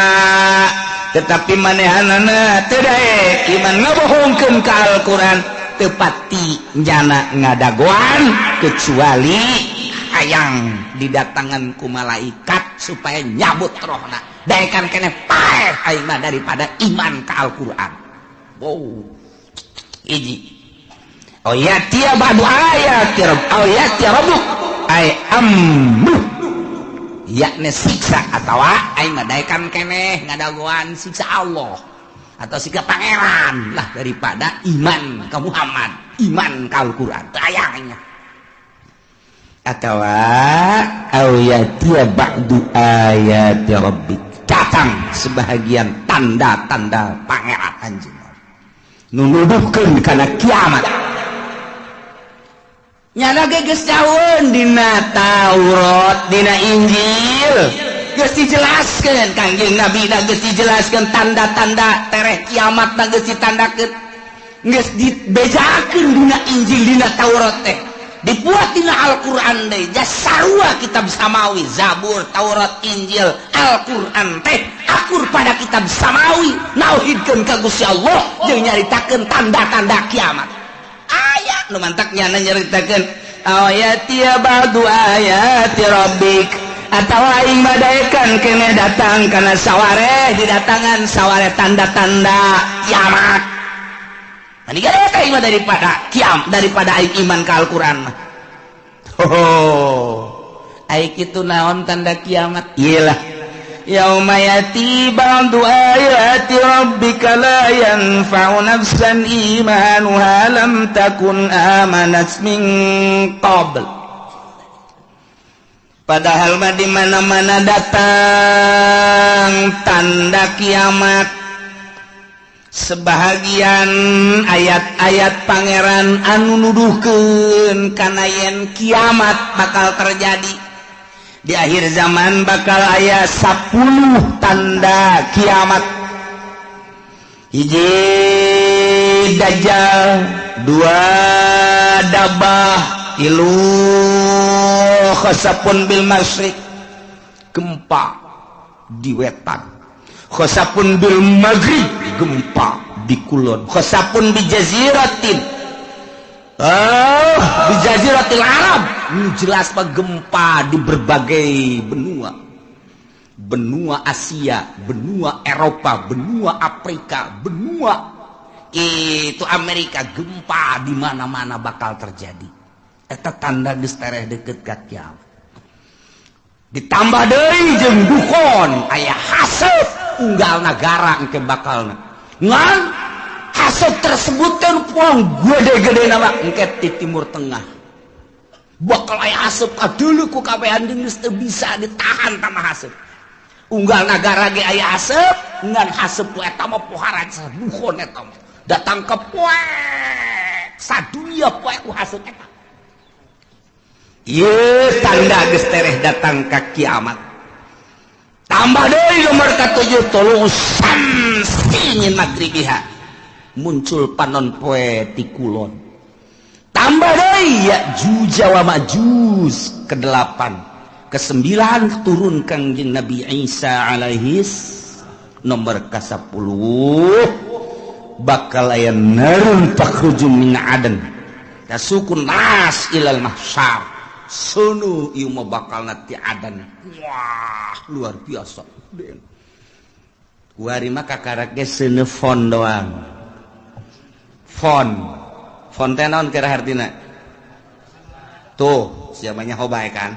Speaker 2: tetapi manehanana teu daek iman ngabohongkeun ka Al-Qur'an tepati jana ngadagoan kecuali hayang didatangan ku malaikat supaya nyabut rohna daekan kene paeh aing mah daripada iman ka Al-Qur'an. Wow hiji oh ya tia ba'du ayat rabb oh ya tia rabbuk ay amru yakni siksa atawa aing mah daekan keneh ngadagoan siksa Allah atau siksa pangeran lah daripada iman ke Muhammad iman ke Al-Quran tayangnya atau au yatiya ba'du ayati rabbik datang sebahagian tanda-tanda pangeran anjeun nunuduhkeun kana kiamat nyana ge geus jauheun dina Taurat dina Injil geus dijelaskeun Kangjeng Nabi na geus dijelaskeun tanda-tanda tereh kiamat na geus ditandakeun geus dibejakeun dina Injil dina Taurat teh Dibuat dina Al-Qur'an deui sarua kitab samawi, Zabur, Taurat, Injil, Al-Qur'an teh akur pada kitab samawi, nauhidkeun ka Gusti Allah jeung nyaritakeun tanda-tanda kiamat. Aya nu mantak nyana nyaritakeun ayati ba'du ayati rabbik atawa aing badaekan kene datang kana saware didatangan saware tanda-tanda kiamat. Mani daripada kiam daripada aing iman ka Al-Qur'an mah. Oh, aing kitu naon tanda kiamat? Iyalah. Yauma yati ba'du ayati rabbika la yanfa'u nafsan imanuha lam takun amanat min qabl. Padahal mah di mana-mana datang tanda kiamat. Sebahagian ayat-ayat pangeran anu nuduhkeun kana yen kiamat bakal terjadi di akhir zaman, bakal aya 10 tanda kiamat. Hiji dajjal, 2 dabah, 3 khasapun bil masyriq, gempa di wetan, khosapun bil maghrib, gempa di kulon, khosapun bi jaziratin, bi jaziratil Arab, jelas pak gempa di berbagai benua, benua Asia, benua Eropa, benua Afrika, benua itu Amerika, gempa di mana-mana bakal terjadi. Eta tanda geus tereh deket ka kiamat. Ditambah deui jeung dukon aya haseup unggal nagara engke bakalna. Ngan haseup tersebut kan puang gede-gede nama engke di Timur Tengah. Bakal aya haseup kadeuleu ku kabehan geus teu bisa ditahan tama haseup. Unggal nagara ge aya haseup, ngan haseup ku eta mah poharan dukon eta mah. Datang ke poek sadunia poek ku haseup eta. Ieu tanda geus tereh datang ka kiamat. Tambah deui nomor ka-7 tolong samsi min magribiha, muncul panon poe ti kulon. Tambah deui Ya'juj wa Ma'juj ke-8, ke-9 turun Kangjeng Nabi Isa alaihis, nomor ka-10 bakal aya narun takhruju min adan tasukun nas ilal mahsyar. Sunu ieu mah bakal ti adan. Wah, luar biasa. Kuari mah kakarak ge seuneu fon doang. Fon. Fon teh naon kira hartina? Tuh, siapanya hobae kan?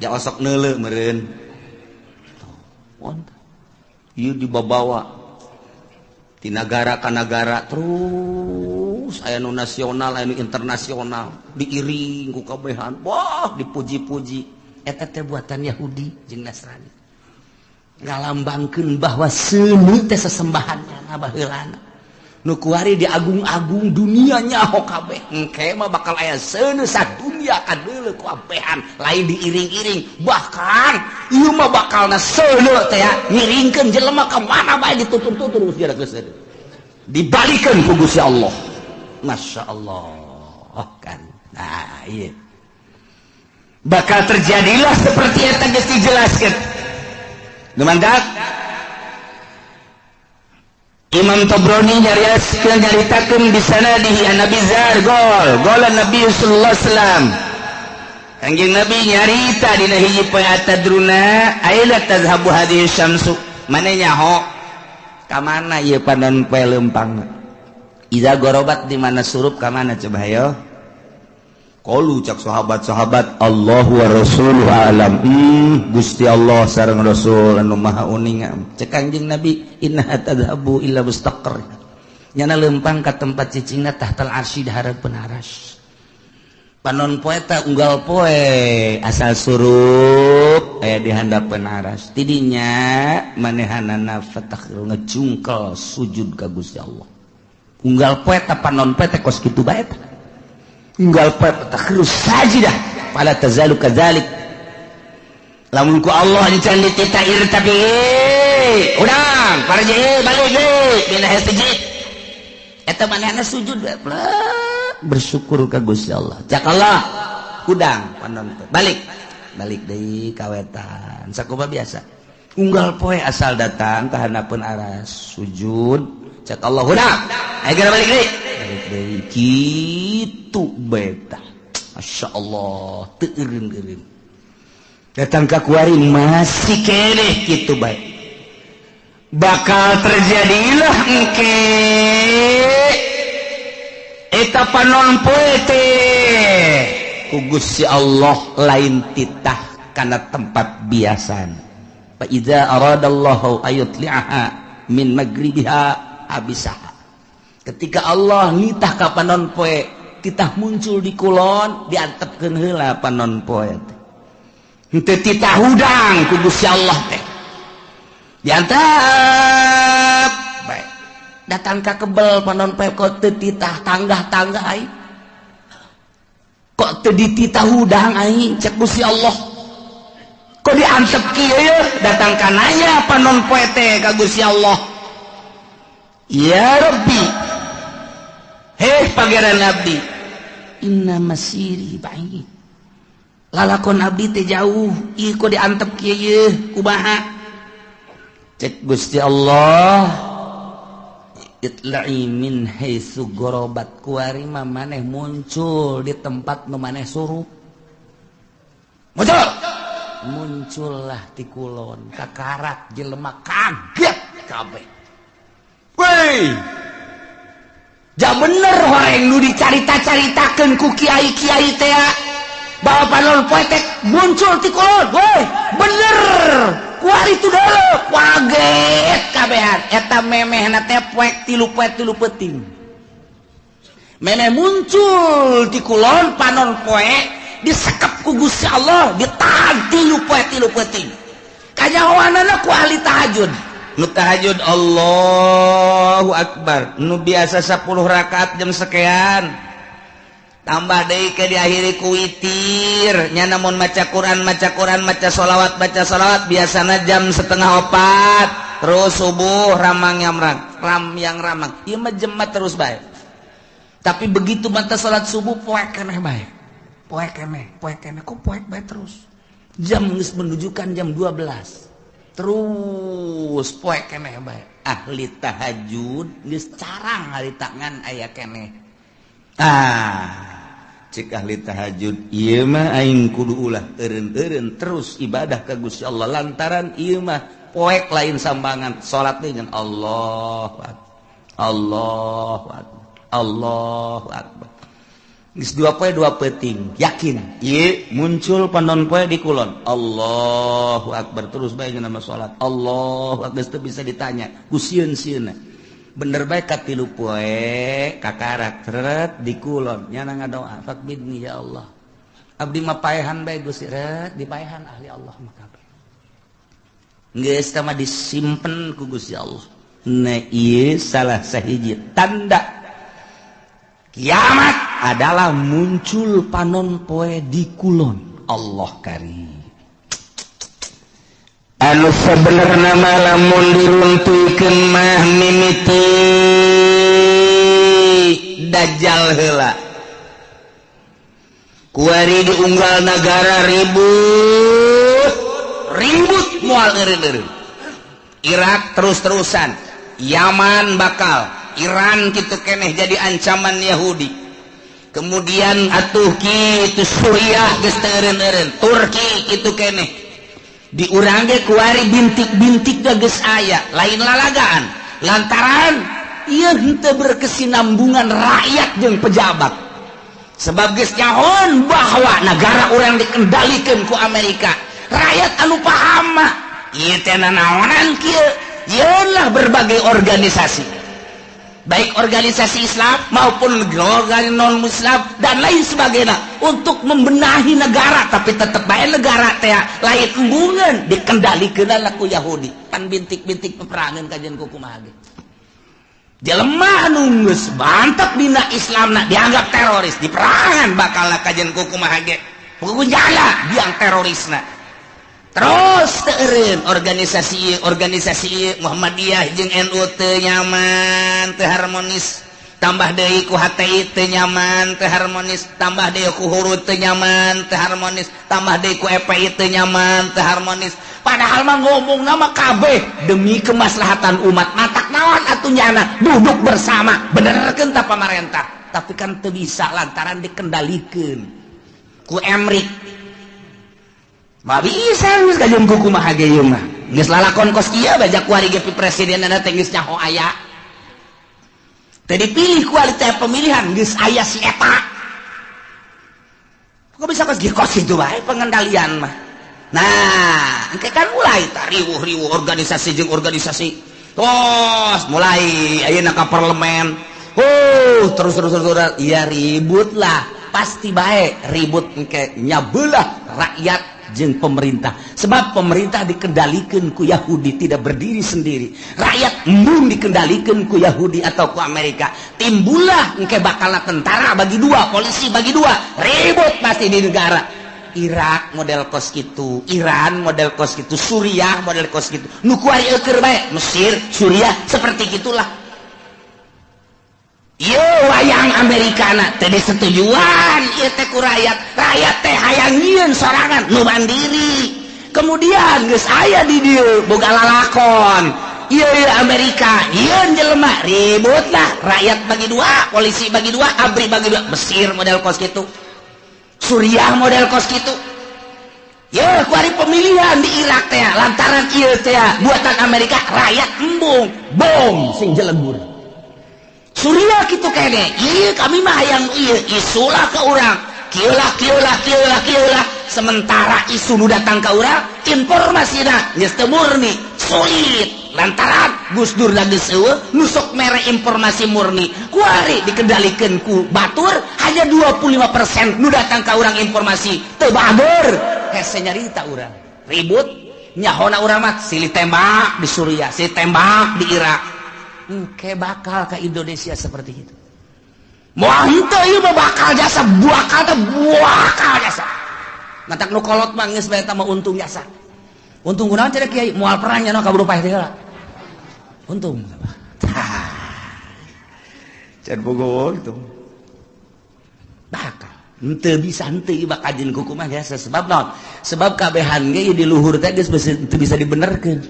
Speaker 2: Ja osok neuleu meureun. Fon. Ieu dibabawa ti nagara ka nagara terus aya nu nasional aya nu internasional diiring ku kabehan, wah dipuji-puji. Eta teh buatan Yahudi jeung Nasrani, ngalambangkeun bahwa seuneu teh sesembahannya baheulana. Nu kuari diagung-agung dunia nyaho kabeh, engke mah bakal aya seuneu sadunia kadeuleu ku abehan, lain diiring-iring. Bahkan ieu mah bakalna seuneu teh ngiringkeun jelema ka mana bae ditutur-tutur geus geus dibalikeun ku Gusti Allah. Masya Allah kan. Nah, iya. Bakal terjadilah seperti yang tadi dijelaskan. Lumandak Imam Tabrani nyariaskeun nyaritakeun di sanadihi an Nabi Zar gol gol Nabi sallallahu alaihi wasallam. Kangjeng Nabi nyarita dina hiji poe atadruna aila tazhabu hadhihi syamsu. Mane nyaho ka mana ieu panon poe leumpang? Iza gorobat di mana surup ka mana coba hayo? Qalu cak sahabat-sahabat Allahu wa rasuluhu alam. Gusti Allah sareng Rasul anu maha uninga. Cek Kangjeng Nabi inna tadhabu illa mustaqar. Nyana leumpang ka tempat cicingna tahtal arsy dihareupeun aras. Panon poe ta unggal poe asal surup aya di handapeun aras. Tidinya manehanana fatakhir ngejungkel sujud ka Gusti Allah. Unggal poe ta panon poe teh kos kitu bae ta. Unggal poe takhru sajidah fala tazalu kadzalik. Lamun ku Allah encan ditita irtabi urang parje balik deui dina masjid eta manehna sujud we plek Bersyukur ka Gusti Allah. Cak Allah, hudang panon poe. Balik balik deui ka wetan. Sakumaha biasa, unggal poe asal datang ka handapeun aras sujud. Cak Allah, hudang, ayo geura balik deui, balik deui. Kitu beta, Masya Allah, teu eureun-eureun. Datang ka kuari masih keneh kitu bae. Bakal terjadilah engke eta panon poe teh ku Gusti Allah lain titah kana tempat biasana. Fa idza aradallahu ayutli'aha min magribiha abisaha. Ketika Allah nitah ka panon poe titah muncul di kulon, diantepkeun heula panon poe teh. Henteu titah hudang ku Gusti Allah teh, diantep bae. Datang ka kebel panon poe, kok teu titah tanggah-tanggah aing, kok teu dititah hudang aing? Cek Gusti Allah, kok diantep kieu ye? Datang ka nanya panon poe teh ka Gusti Allah, "Ya Rabbi, heh Pangeran abdi, inna masiri ba'id, lalakon abdi teh jauh, ih kok diantep kieu ye, kumaha?" Cek Gusti Allah, "Itla'i min haitsu gharabat. Kuari mah maneh muncul di tempat nu maneh suruh." Muncul, muncullah ti kulon. Kakarak jelema kaget kabeh. Weh, ja bener horeng nu dicarita-caritakeun ku kiai-kiai teh bahwa panon poe teh muncul ti kulon. Weh, bener kuari tu dulu kaget kabehan. Eta memehna teh poek 3 poe 3 peuting memeh muncul di kulon. Panon poe disekep ku Gusti Allah, ditahan 3 poe 3 peuting. Kanyahoanana ku ahli tahajud. Nu tahajud Allahu Akbar, nu biasa 10 rakaat jam sekian tambah deui ke diakhiri ku witir nya. Namun maca Quran, maca Quran, maca sholawat, baca sholawat, biasana jam 3.30 terus subuh ramang yang ram yang ramang. Ieu mah jemat terus bae. Tapi begitu mata salat subuh, poek keneh bae, poek keneh, poek keneh. Kok poek bae terus? Jam geus menunjukkan jam 12, terus poek keneh bae. Ahli tahajud geus carang hari tangan aya keneh. Ah, cek ahli tahajud, ieu mah aing kudu ulah eureun-eureun terus ibadah ka Gusti Allah, lantaran ieu mah poek lain sambangan. Salat dengan Allah Akbar, Allah Akbar, Allahu Akbar. Geus 2 poe 2 peuting yakin ieu muncul panon poe di kulon. Allahu Akbar terus bae nama salat Allahu Akbar, geus teu bisa ditanya ku sieun-sieunna. Bener bae, katilu poe kakarak tret di kulon. Nyana ngadoa, "Faqbidni ya Allah, abdi mah paehan bae Gusti." Ret dipaehan ahli Allah mah kabeh. Geus tah mah disimpen ku Gusti Allah. Nah, ieu salah sahiji tanda kiamat adalah muncul panon poe di kulon. Allah karim. Anu sebenarnya lamun diruntuhkeun mah mimiti Dajjal heula. Kuari diunggal negara ribut ribut, moal eureun-eureun. Irak terus-terusan, Yaman bakal, Iran kitu keneh jadi ancaman Yahudi. Kemudian atuh kitu Suriah geus teu eureun-eureun, Turki kitu keneh. Di urang ge kuari bintik-bintik geus aya, lain lalagaan, lantaran ieu henteu berkesinambungan rakyat jeung pejabat, sebab geus nyahoan bahwa negara urang dikendalikan ku Amerika. Rakyat anu paham mah ieu teh nanaonan kieu. Yeunlah berbagai organisasi, baik organisasi Islam maupun organisasi non Muslim dan lain sebagainya, untuk membenahi negara. Tapi tetap bae negara teh lain embungan, dikendalikan ku Yahudi. Pan bintik-bintik peperangan kajian kumaha ge. Jelema anu geus mantep dina Islamna dianggap teroris, diperangan bakal kajian kumaha ge, jala biang terorisna. Terus teureun organisasi organisasi Muhammadiyah jeung NU teu nyaman, teu harmonis. Tambah deui ku HTI teu nyaman, teu harmonis, tambah deui ku Hurud teu nyaman, teu harmonis, tambah deui ku EPI teu nyaman, teu harmonis. Padahal mah ngomong nama kabeh demi kemaslahatan umat. Matak naon atuh nyana duduk bersama, benerkeun ta pamarentah. Tapi kan teu bisa lantaran dikendalikeun ku Emrik. Mah bisa geus kajeun ku kumaha ge ieu mah. Geus lalakon kos kieu bajak kuari ge presidenna teh geus nyaho aya. Teu dipilih kualitas pemilihan geus aya si eta. Kok bisa kos kieu kos kitu bae pengendalian mah. Nah, engke kan mulai riwuh-riwuh organisasi jeung organisasi. Tos mulai ayeuna ka parlemen. Oh, terus terus terus ya ribut lah. Pasti bae ribut engke nyabelah rakyat jeung pemerintah. Sebab pemerintah dikendalikan ku Yahudi, tidak berdiri sendiri. Rakyat embung dikendalikan ku Yahudi atau ku Amerika. Timbullah engke bakal tentara bagi dua, polisi bagi dua, ribut pasti di negara. Irak model kos gitu, Iran model kos gitu, Suriah model kos gitu. Nu kuari eueur bae, Mesir, Suriah seperti gitulah. Ieu wayang Amerikana teh disetujuan ieu teh ku rakyat. Rakyat teh hayang nyieun sorangan nu mandiri. Kemudian geus aya di dieu boga lalakon. Ieu Amerika nyieun jelema ribut lah, rakyat bagi dua, polisi bagi dua, ABRI bagi dua. Mesir model kos gitu. Suriah model kos gitu. Ya, kuari pemilihan di Irak teh lantaran ieu teh buatan Amerika, rakyat embung, bom sing jelegur. Suriah kitu kene, ieu kami mah hayang ieu isulah ke urang. Kieu lah kieu lah kieu lah kieu lah. Sementara isu nu datang ka urang, informasina geus teu murni, sulit. Lantaran Gus Dur lagi eueuh nu sok mere informasi murni. Kuari dikendalikeun ku batur hanya 25% nu datang ka urang informasi teu bager. Hese nyarita urang. Ribut nyahona urang mah silih tembak di Suriah, silih tembak di Irak. Engke bakal ke Indonesia seperti itu. Moal henteu ieu mah bakal jasa, bakal teh bakal jasa. Matak nu kolot mah geus bae mah untung jasa. Untung kunaon cenah kiai moal perang nya kaburu paeh teh heula. Untung.
Speaker 1: Can bogo itu.
Speaker 2: Bakal henteu bisa henteu ieu bakal jeung kumaha jasa sebab naon? Sebab kabehan ge di luhur teh geus teu bisa dibenerkeun.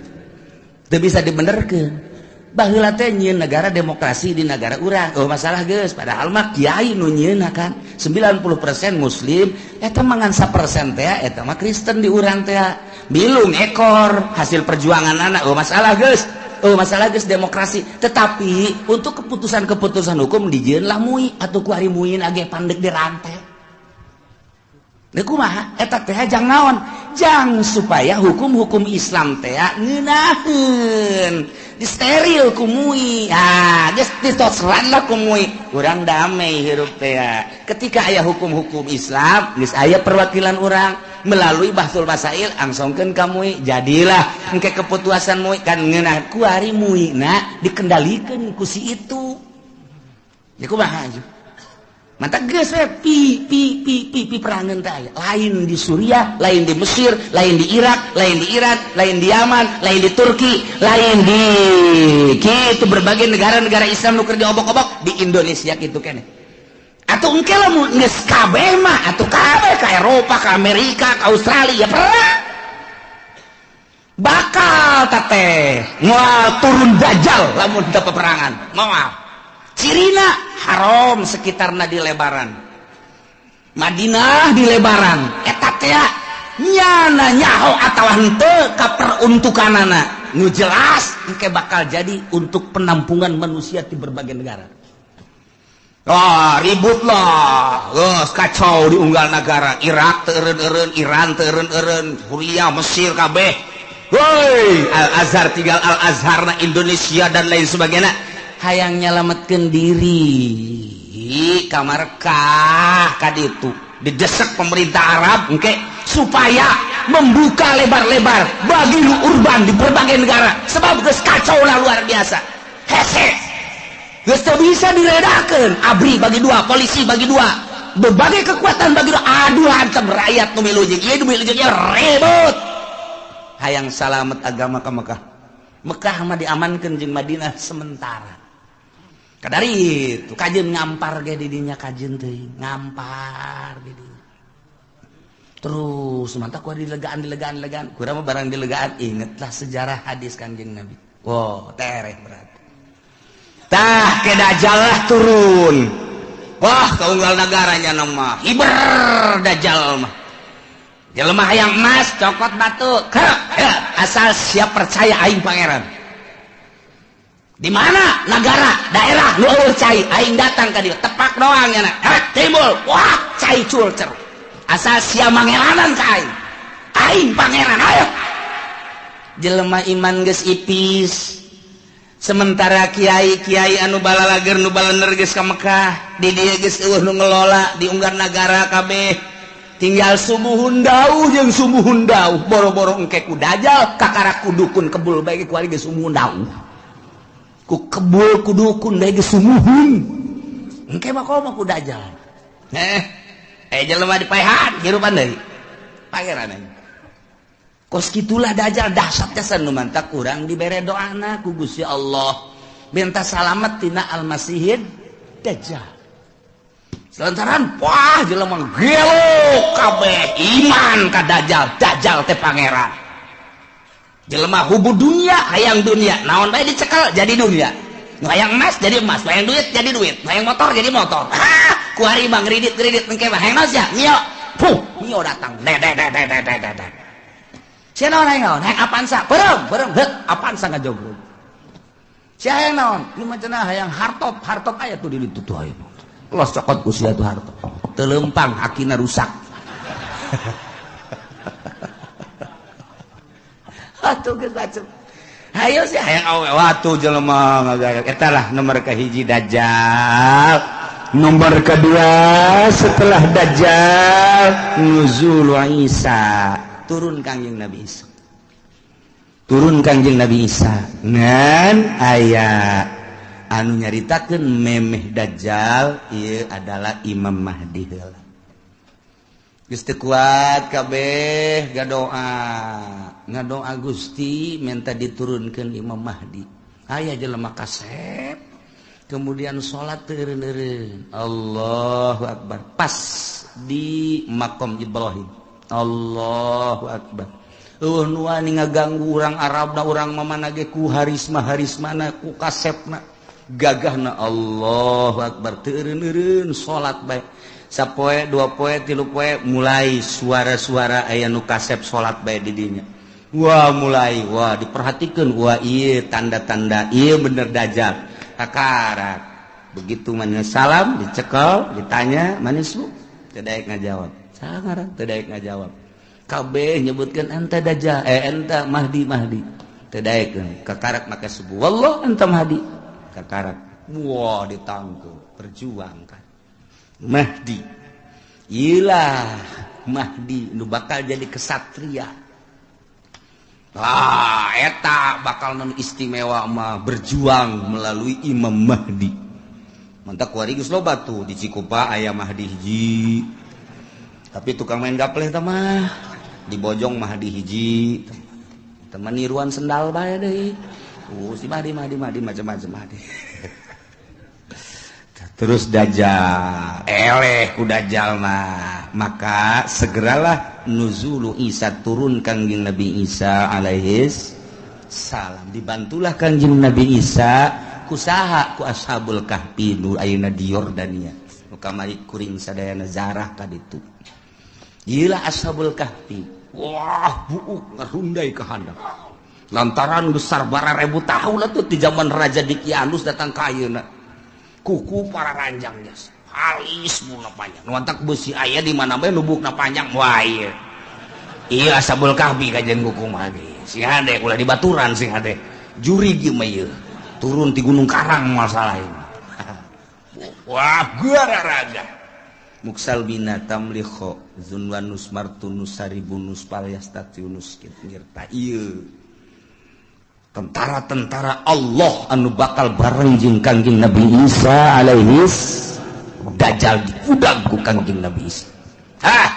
Speaker 2: Teu bisa dibenerkeun. Baheula teh nyieun negara demokrasi di negara urang. Oh masalah geus, padahal mah kiai nu nyieunna kan 90% muslim, eta mah ngan 1% teh eta mah Kristen di urang teh. Bilung ekor hasil perjuangan anak. Oh masalah geus. Oh masalah geus demokrasi. Tetapi untuk keputusan-keputusan hukum dijieun lah MUI atuh ku ari MUI age pandek di rantai. Deuk kumaha eta teh jang naon? Jang supaya hukum-hukum Islam teh ngeunaheun. Disteril ku MUI. Ah, geus ditosran lah ku MUI. Urang damai hirup teh. Ketika aya hukum-hukum Islam, geus aya perwakilan urang melalui Bahtsul Masail angsongkeun ka MUI. Jadilah engke keputusan MUI kan ngeunah ku ari MUI na dikendalikeun ku si itu. Ya kumaha aju? Mantap geus we pi pi pi pi pi perangan teh aya. Lain di Suriah, lain di Mesir, lain di Irak, lain di Iran, lain di Yaman, lain di Turki, lain di kitu berbagai negara-negara Islam nu keur diobok-obok di Indonesia kitu keneh. Atuh engke lamun geus kabeh mah atuh kabeh ka Eropa, ka Amerika, ka Australia ya perang. Bakal teteh moal turun dajjal lamun teu peperangan. Moal. Cirina haram sekitarna di lebaran. Madinah di lebaran. Eta teh nyana nyaho atawa henteu ka peruntukanana. Nu jelas engke bakal jadi untuk penampungan manusia di berbagai negara. Wah, ribut lah. Geus kacau di unggal negara. Irak teu eureun-eureun, Iran teu eureun-eureun, Suriah, Mesir kabeh. Woi, Al Azhar tinggal Al Azhar na Indonesia dan lain sebagainya. Hayang nyelametkeun diri ka Makkah ka ditu didesak pemerintah Arab engke supaya membuka lebar-lebar bagi nu urban di berbagai negara sebab geus kacau lah luar biasa. Hese geus teu bisa diredakeun, ABRI bagi dua, polisi bagi dua, berbagai kekuatan bagi dua, aduh hancur rakyat nu milu jeung ieu nu milu jeung ieu ribut. Hayang salamet agama ka Mekah. Mekah mah diamankeun jeung Madinah sementara. Kadari itu kajeun ngampar ge di dinya kajeun teuing ngampar di dinya. Terus mantap ku dilegaan dilegaan dilegaan. Kurang mah barang dilegaan ingetlah sejarah hadis Kanjeng Nabi. Wow, tereh berat. Tah ke Dajjal lah turun. Wah, kaunggal negaranya nama hiber Dajjal mah. Jelema hayang emas cokot batu. Kerek, ya, asal siap percaya aing pangeran. Di mana negara daerah nu eueuh cai aing datang ka dieu tepak doang nya timbul wah cai cul cer asal sia mangeranan ka aing aing pangeran ayo jelema iman geus ipis sementara kiai-kiai anu balalager nu balener geus ka Mekah di dieu geus eueuh nu ngelola di unggar nagara kabeh tinggal sumuhun dauh jeung sumuhun dauh boro-boro engke ku Dajjal kakara ku dukun kebul bae ku ari geus sumuhun dauh ku kebul ku dukun bae geus sumuhun engke mah komo ku Dajjal jelema dipaehan hirupan deui pangeran aing kos kitulah Dajjal dahsyat jasa nu mantak urang dibere doana ku Gusti Allah minta salamet tina Almasihid Dajjal selantaran wah jelema gelo kabeh iman ka Dajjal Dajjal teh pangeran jelema hubu dunia hayang dunia naon bae dicekel jadi dunia hayang emas jadi emas hayang duit jadi duit hayang motor jadi motor ku ari mah ngridit-ngridit engke mah hayang naon sia mio puh mio datang de de de de de de de sia naon hayang naon hayang Avanza beureum beureum heut Avanza ngajogrog sia hayang naon ieu mah cenah hayang hartop hartop aya tuh di ditu tuh aya los cokot ku sia tuh hartop teu leumpang hakina rusak atuh geus bacem hayo sih hayang awe watu jelema ngagaya eta lah nomor kahiji Dajjal
Speaker 1: nomor kedua setelah Dajjal nuzul Isa
Speaker 2: turun Kangjeng Nabi Isa turun Kangjeng Nabi Isa ngan aya anu nyaritakeun memeh Dajjal ieu adalah Imam Mahdi heula geus teu kuat kabeh gadoa ngadoa Gusti minta diturunkeun Imam Mahdi aya jelema kasep kemudian salat teu eureun-eureun Allahu akbar pas di makom Ibrahim Allahu akbar eueuh nu wani ngaganggu urang Arabna urang mamana ge ku harisma-harismana ku kasepna gagahna Allahu akbar teu eureun-eureun salat bae sapoe dua poe tilu poe mulai suara-suara aya nu kasep salat bae di dinya wah mulai wah diperhatikan wah ieu tanda-tanda ieu bener Dajjal kakarak begitu manis salam dicekel ditanya manis bu teu daek ngajawab sangarang teu daek ngajawab kabeh nyebutkeun anta Dajjal anta Mahdi Mahdi teu daekeun kakarak maka subuh wallah anta Mahdi kakarak wah ditangkep perjuangkan Mahdi ilah Mahdi nu bakal jadi kesatria ah eta bakal non istimewa mah berjuang melalui Imam Mahdi mantak kuari geus loba tuh di Cikupa aya Mahdi hiji tapi tukang main gapleh tah mah di Bojong Mahdi hiji teman niruan sendal bae deui si Mahdi Mahdi Mahdi macam-macam Mahdi terus Dajjal eleh ku Dajjal mah maka segeralah nuzulu Isa turun Kangjeng Nabi Isa alaihis salam dibantulah Kangjeng Nabi Isa kusaha ku Ashabul Kahfi nu ayeuna di Yordania nu kamari kuring sadayana zarah ka ditu ieu lah Ashabul Kahfi wah buuk ngarundai ka handap lantaran besar bara ribu tahun atuh di zaman Raja Dikianus datang ka ayeuna kuku para ranjang jas halis muna panjang nu antak beusi aya di mana bae nubukna panjang wah ieu ieu Ashabul Kahfi kajian kuku mah ge sing hade ulah dibaturan sing hade jurig ieu mah ieu turun ti Gunung Karang masalah ieu wah gararaga muksal bina tamlikho zunwanus martunus saribunus palyastatiunus ngirta ieu tentara-tentara Allah anu bakal bareng jeung Kangjeng Nabi Isa alaihis Dajjal diudag ku Kangjeng Nabi Isa hah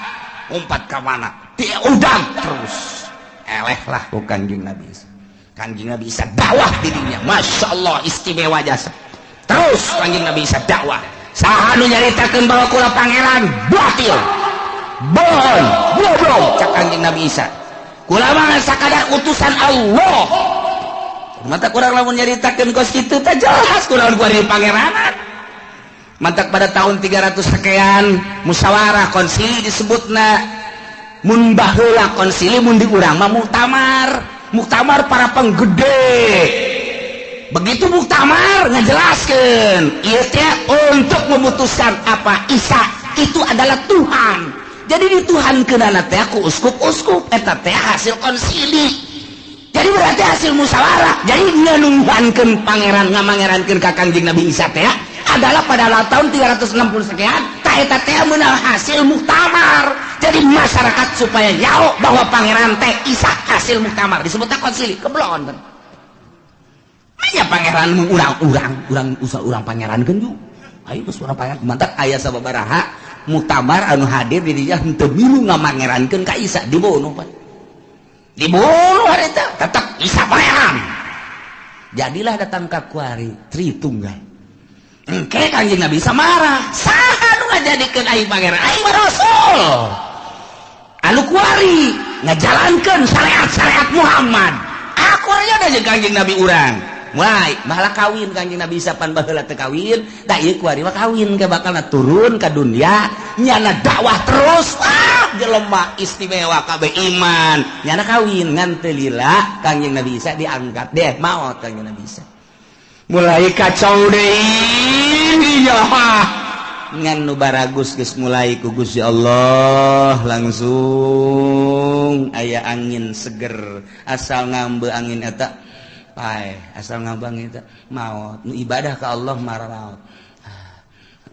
Speaker 2: umpat ka mana diudag terus eleh lah ku Kangjeng Nabi Isa Kangjeng Nabi Isa dakwah dirinya Masya Allah istimewa jasa terus Terus Kanjeng Nabi Isa dakwah. Saha nu nyaritakeun bahwa kula pangeran batil. Bohong, goblok cak Kanjeng Nabi Isa. Kula mah sakadar utusan Allah. Mata kurang lamun nyaritakeun kos kitu teh jelas kurang gua di pangeranan. Mantak pada tahun 300 sekian musyawarah konsili disebutna. Mun baheula konsili mun di urang mah muktamar, muktamar para penggede. Begitu muktamar ngajelaskeun ieu teh untuk memutuskan apa Isa itu adalah Tuhan. Jadi dituhankeunana teh ku uskup-uskup eta teh hasil konsili. Jadi berarti hasil musyawarah. Jadi ngenuhankeun pangeran ngamangerankeun ka Kangjeng Nabi Isa teh adalah pada tahun 360 sekian ta eta teh meunang hasil muktamar. Jadi masyarakat supaya nyaho bahwa pangeran teh Isa hasil muktamar disebutnya konsili. Keblon kan. Nya pangeran mun urang-urang, urang usah urang pangeran keun ju. Ayo geus urang pangeran mantak aya sababaraha muktamar anu hadir di dinya henteu milu ngamangerankeun ka Isa dibunuh pan. Dibunuh harita tetap Isa pangeran. Jadilah datang ka kuari Tritunggal. Engke Kangjeng Nabi Isa marah. Saha nu ngajadikeun aing pangeran? Aing mah rasul. Anu kuari ngajalankeun syariat-syariat Muhammad. Aku aja jeung Kangjeng Nabi urang. Wah, malah kawin Kangjeng Nabi Isa pan baheula teu kawin, da ieu kuari mah kawin ke bakalna turun ka dunia, nyana dakwah terus. Wah, jelema istimewa kabeh iman. Nyana kawin ngan teu lila Kangjeng Nabi Isa diangkat deh maot Kangjeng Nabi Isa. Mulai kacau deui ya. Ngan nu baragus geus mulai ku Gusti Allah langsung aya angin seger asal ngambe angin eta pae asal ngabang eta maot nu ibadah ka Allah marah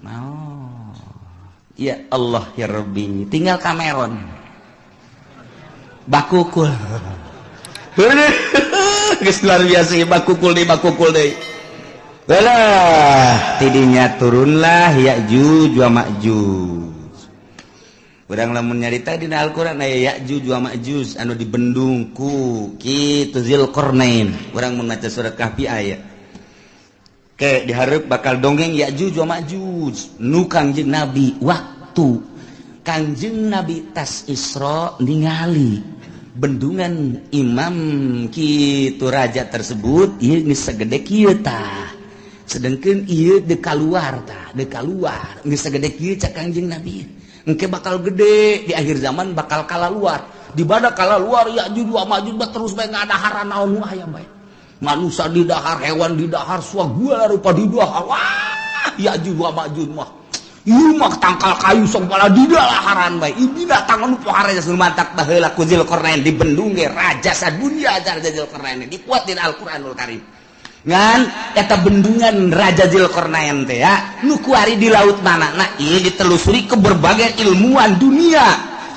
Speaker 2: maot. Ya Allah ya Rabbi, tinggal Cameron bakukul. Geus luar biasa bakukul deui bakukul deui. Balah tidinya turunlah Ya'juj wa Ma'juj. Urang lamun nyarita dina Al-Qur'an aya Ya'juj wa Ma'juj anu dibendung ku kitu Zulqarnain. Urang mun maca surat Kahfi aya. Ke dihareup bakal dongeng Ya'juj wa Ma'juj nu Kangjeng Nabi waktu Kangjeng Nabi tas Isra ningali bendungan imam kitu raja tersebut ieu geus sagede kieu tah. Sedangkan ieu deuk kaluar tah, deuk kaluar geus sagede kieu cak Kangjeng Nabi. Engke bakal gede di akhir zaman bakal kalaluar. Di mana kalaluar Ya'juj wa Ma'juj terus bae ngadaharan naon nu aya bae. Manusia didahar, hewan didahar, segala rupa didahar. Wah, Ya'juj wa Ma'juj mah. Ieu mah tangkal kayu segala didalaharan bae. Ieu binatang anu pohara geus mantak baheula ku Zulqarnain dibendung ge raja sadunia raja Zulqarnain dikuat dina Al-Qur'anul Karim. Ngan eta bendungan Raja Zulqarnain teh ya nu kuari di laut mana nah ieu ditelusuri ke berbagai ilmuwan dunia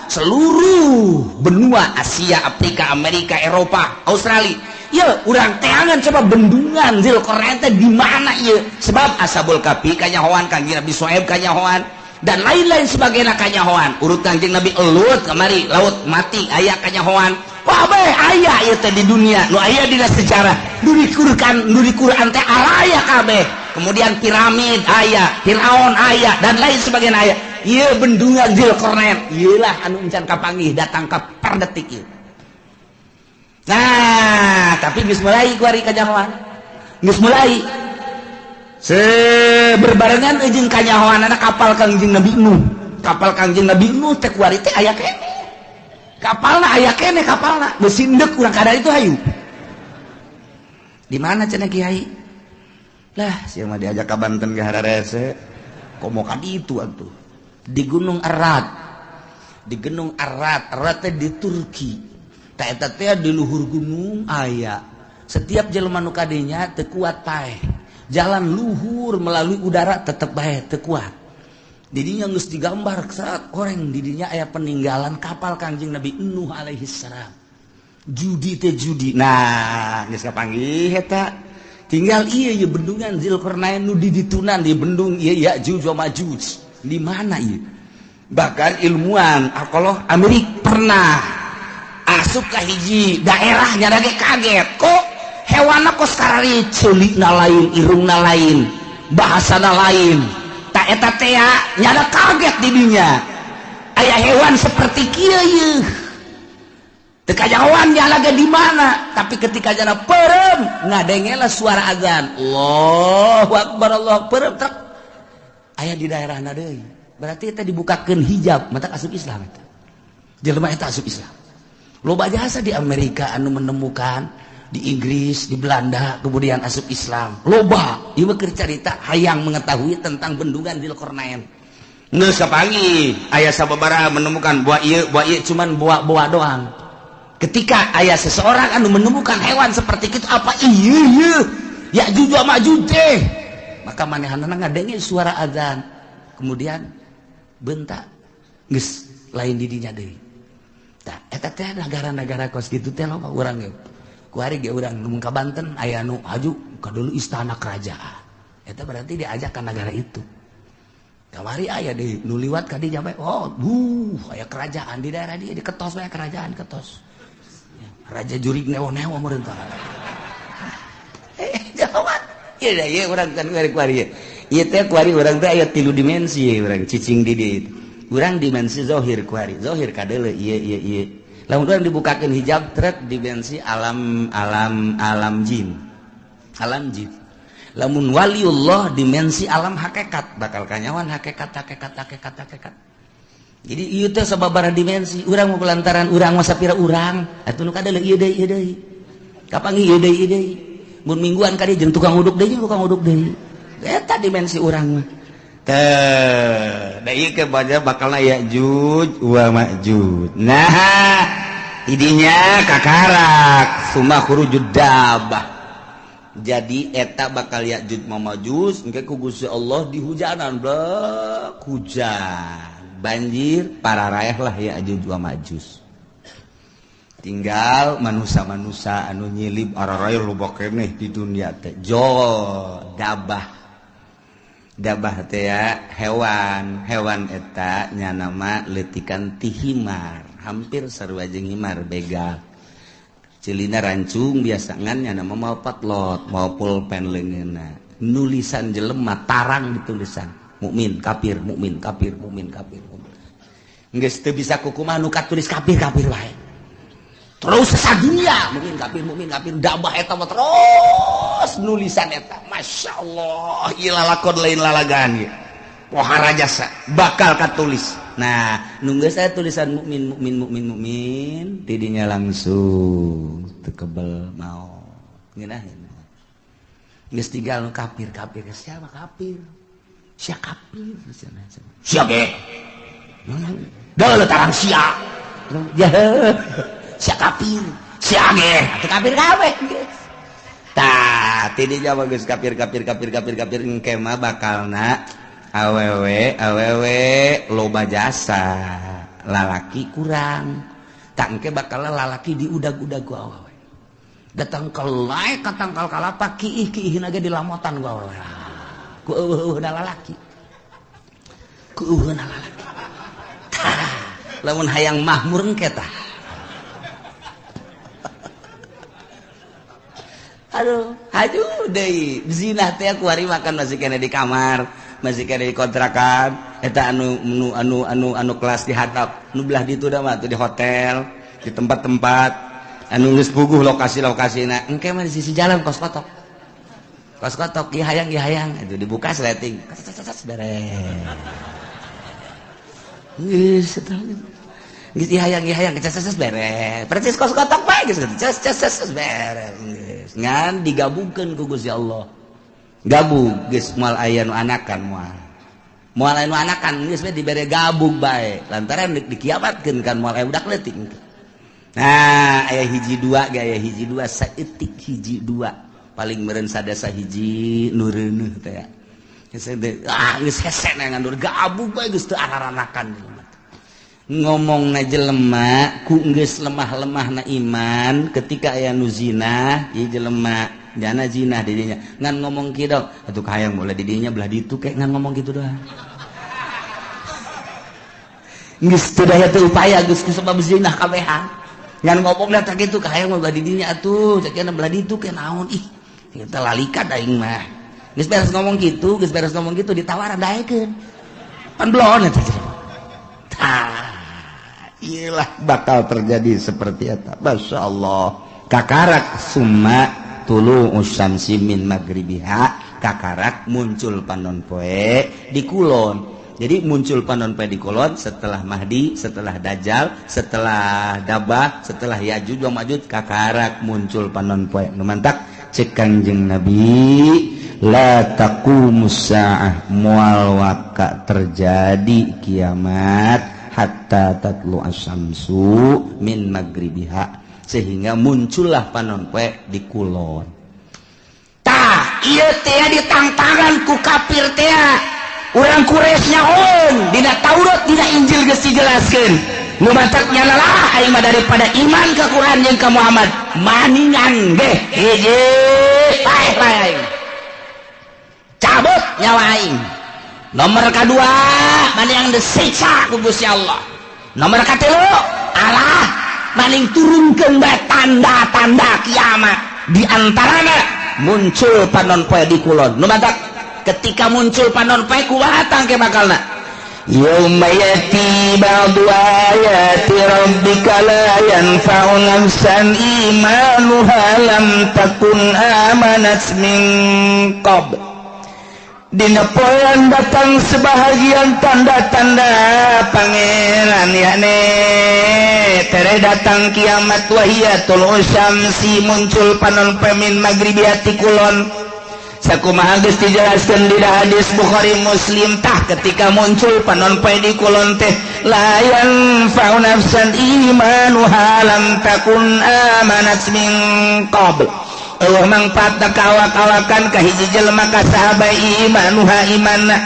Speaker 2: seluruh benua Asia, Afrika, Amerika, Eropa, Australia. Ieu urang teangan coba bendungan Zulqarnain teh di mana ieu? Sebab Ashabul Kahfi kanyahoan, Kangjeng Nabi Syuaib kanyahoan dan lain-lain sebagainya kanyahoan. Urut Kangjeng Nabi Lut kamari laut mati aya kanyahoan. Wah bae aya ieu teh di dunia nu aya dina sejarah nu dikurkan nu di Quran teh araya kabeh. Kemudian piramid aya, Firaun aya dan lain sebagainya aya. Ieu bendungan Zulqarnain ieu lah anu encan kapanggih datang ka per detik ieu. Nah, tapi geus mulai kuari kanyahoan. Geus mulai berbarengan jeung kanyahoanana kapal Kangjeng Nabi Nuh. Kapal Kangjeng Nabi Nuh teh kuari teh aya keneh. Kapalna aya keneh kapalna geus sindek urang kada itu hayu. Di mana cenah kiai? Lah, sia mah diajak ka Banten ge hararese. Komo ka ditu atuh. Di Gunung Arad. Di Gunung Arad, Arad teh di Turki. Ta eta teh di luhur gunung aya. Setiap jelema nu kadinya teu kuat paeh. Jalan luhur melalui udara tetep bae teu kuat. Didinya geus digambar saat koreng didinya aya peninggalan kapal Kangjeng Nabi Nuh alaihi salam. Judi teh judi. Nah, geus kapanggih eta. Tinggal ieu ye bendungan Zulqarnain nu di ditunan di bendung ieu Ya'juj wa Ma'juj. Di mana ieu? Bahkan ilmuwan arkeolog Amerika pernah asup ka hiji daerah nyana ge kaget. Kok hewanna kos karari ceulikna lain, irungna lain. bahasana lain. Tak eta teh nyana kaget di dinya. Aya hewan seperti kieu yeuh. Teu kajahoan nyala ge di mana, tapi ketika jana perem ngadengela suara azan. Allahu akbar, Allahu akbar, trek. Aya di daerahna deui. Berarti eta dibukakeun hijab, mata asup Islam eta. Jelema eta asup Islam. Loba jasa di Amerika anu menemukan, di Inggris, di Belanda, kemudian asup Islam. Loba, ieu mah keur carita hayang mengetahui tentang bendungan Dzulqarnain. Geus kapanggih, aya sababaraha menemukan buah ieu cuman buah-buah doang. Ketika aya seseorang anu menemukan hewan seperti itu, apa ieu ieu Ya'juj wa Ma'juj teh, maka manehanna ngadenge suara azan, kemudian bentak geus lain di dinya deui. Tah eta teh negara-negara kos kitu teh loba urang ge. Kuari ge urang mun ka Banten aya nu haju ka dulu istana kerajaan. Eta berarti diajak ka negara itu. Kamari aya deui nu liwat ka dinya bae, oh aya kerajaan di daerah dia diketos bae kerajaan ketos. Raja jurig neo-neo merentah. Jawab. Iya ieu urang kan kuari. Ieu teh kuari urang teh aya 3 dimensi urang cicing di dieu. Urang dimensi zahir kuari. Zahir kadeuleu ieu ieu ieu. Lamun urang dibukakeun hijab trek dimensi alam alam alam jin. Alam jin. Lamun waliullah dimensi alam hakikat, bakal kanyawan hakikat hakikat hakikat hakikat. Jadi ieu teh sababaraha dimensi, urang mah lantaran urang mah sapira urang, atuh nu kadeuleu ieu deui ieu deui. Kapanggih ieu deui ieu deui. Mun mingguan ka dieu jeung tukang uduk deui tukang uduk deui. Eta dimensi urang mah. Teh, da ieu ke bakalna Ya'juj wa Ma'juj. Nah, idinya kakarak summa khurujud dabah. Jadi eta bakal Ya'juj wa Ma'juj engke ku Gusti Allah dihujanan blek hujan. Banjir para rayah lah Ya'juj wa Ma'juj. Tinggal manusia-manusia anu nyilib ararayah loba keneh di dunia teh. Jo dabah. Dabah teh ya hewan, hewan eta nya nama leutikan ti himar, hampir sarua jeung himar begal. Celina rancung biasa ngan nya nama mau patlot, mau pulpen leungeunna. Nulisan jelema tarang ditulisan. Mukmin kafir, mukmin kafir, mukmin kafir. Geus teu bisa kukumaha nu katulis kafir kafir wae. Terus sadunia mukmin kafir dabah eta mah terus nulisan eta. Masya Allah, ieu lalakon lain lalagaan ieu. Pohara jasa bakal katulis. Nah, nu geus aya tulisan mukmin mukmin mukmin mukmin tidinya langsung teu kebel maot. Ngeunah. Geus tinggal nu kafir kafir siapa kafir? Sia kafir sia ge. Dah tarang sia. Ya sia kafir, sia ge, atuh kafir kabeh geus. Tah, tidinya mah geus kafir kafir kafir kafir kafir engke mah bakalna awewe awewe loba jasa, lalaki kurang. Tak engke bakal lalaki diudag-udag ku awewe. Datang ke lae ka tangkal kalapa kiih-kiihna ge dilamotan ku awewe. Ku eueuh-eueuhna lalaki. Ku eueuhna lalaki. Tah, lamun hayang mahmur engke tah. Aduh, aduh deui. Zinah teh kuari makan masih kene di kamar, masih kene di kontrakan, eta anu anu anu anu anu kelas di hatap, nu belah ditu da mah tuh di hotel, di tempat-tempat anu geus puguh lokasi-lokasina. Engke mah di sisi jalan kos kotok. Kos kotok ieu hayang itu dibuka sleting. Ses beres. Geus eta. Geus ieu hayang ses beres. Persis kos kotok bae geus ses ses ses beres. Ngan digabungkeun ku Gusti Allah. Gabung geus moal aya nu anakan moal. Moal aya nu anakan geus we dibere gabung bae. Lantaran dikiamatkeun kan moal aya budak leutik. Nah, aya hiji dua ge aya hiji dua saeutik hiji dua. Paling meureun sadasa hiji nu reuneuh teh. Geus ah geus hese ngan gabung bae geus teu araranakan. Ngomongna jelema ku geus lemah-lemahna iman ketika aya nu zina ieu jelema jana zina di dinya ngan ngomong kieu atuh kahayang boleh di dinya belah ditu kayak ngan ngomong kitu doang geus teu daya teu upaya geus kusabab zina kabehan ngan ngomongna teh kitu kahayang belah di dinya atuh cek belah ditu ke naon ih kita lalikat aing mah Geus beres ngomong kitu, geus beres ngomong kitu ditawaran daekeun. Pan belon eta. Tah, iyalah bakal terjadi seperti eta. Masya Allah. Kakarak summa tulu usyamsi min magribiha, kakarak muncul panon poe di kulon. Jadi muncul panon poe di kulon setelah Mahdi, setelah Dajjal, setelah Dabah, setelah Yajuj wa Majuj, kakarak muncul panon poe. Nu mantak cek Kangjeng Nabi, la taqumus saah, moal waka terjadi kiamat hatta tatlu asyamsu min magribiha, sehingga muncullah panon poe di kulon. Tah, ieu teh ditangtangan ku kafir teh. Urang Quraisy nyaon dina Taurat dina Injil geus dijelaskeun. Nu matak nyalalah aing mah daripada iman ka Quran jeung ka Muhammad, maningan ge hiji paeh bae aing. Cabut nyawa aing. Nomor kadua maning disiksa ku Gusti Allah. Nomor katilu Allah maning turunkeun bae tanda-tanda kiamat. Di antarana muncul panon poe di kulon. Nu matak ketika muncul panon poe kumaha tangke bakalna? Yauma yati ba'du ayati rabbika la yanfa'u nafsan imanuha lam takun amanat min qabl. Dina poean datang sebahagian tanda-tanda pangeran yakni tere datang kiamat wahiyatul usyamsi muncul panon poe min magribiati kulon. Sakumaha geus dijelaskeun di hadis Bukhari Muslim. Tah ketika muncul panon poe di kulon teh la yanfa'u nafsan imanuha lam takun amanat min qabl. Eueuh mangfaatna ka awak-awakan ka hiji jelema ka saha bae imanuha imanna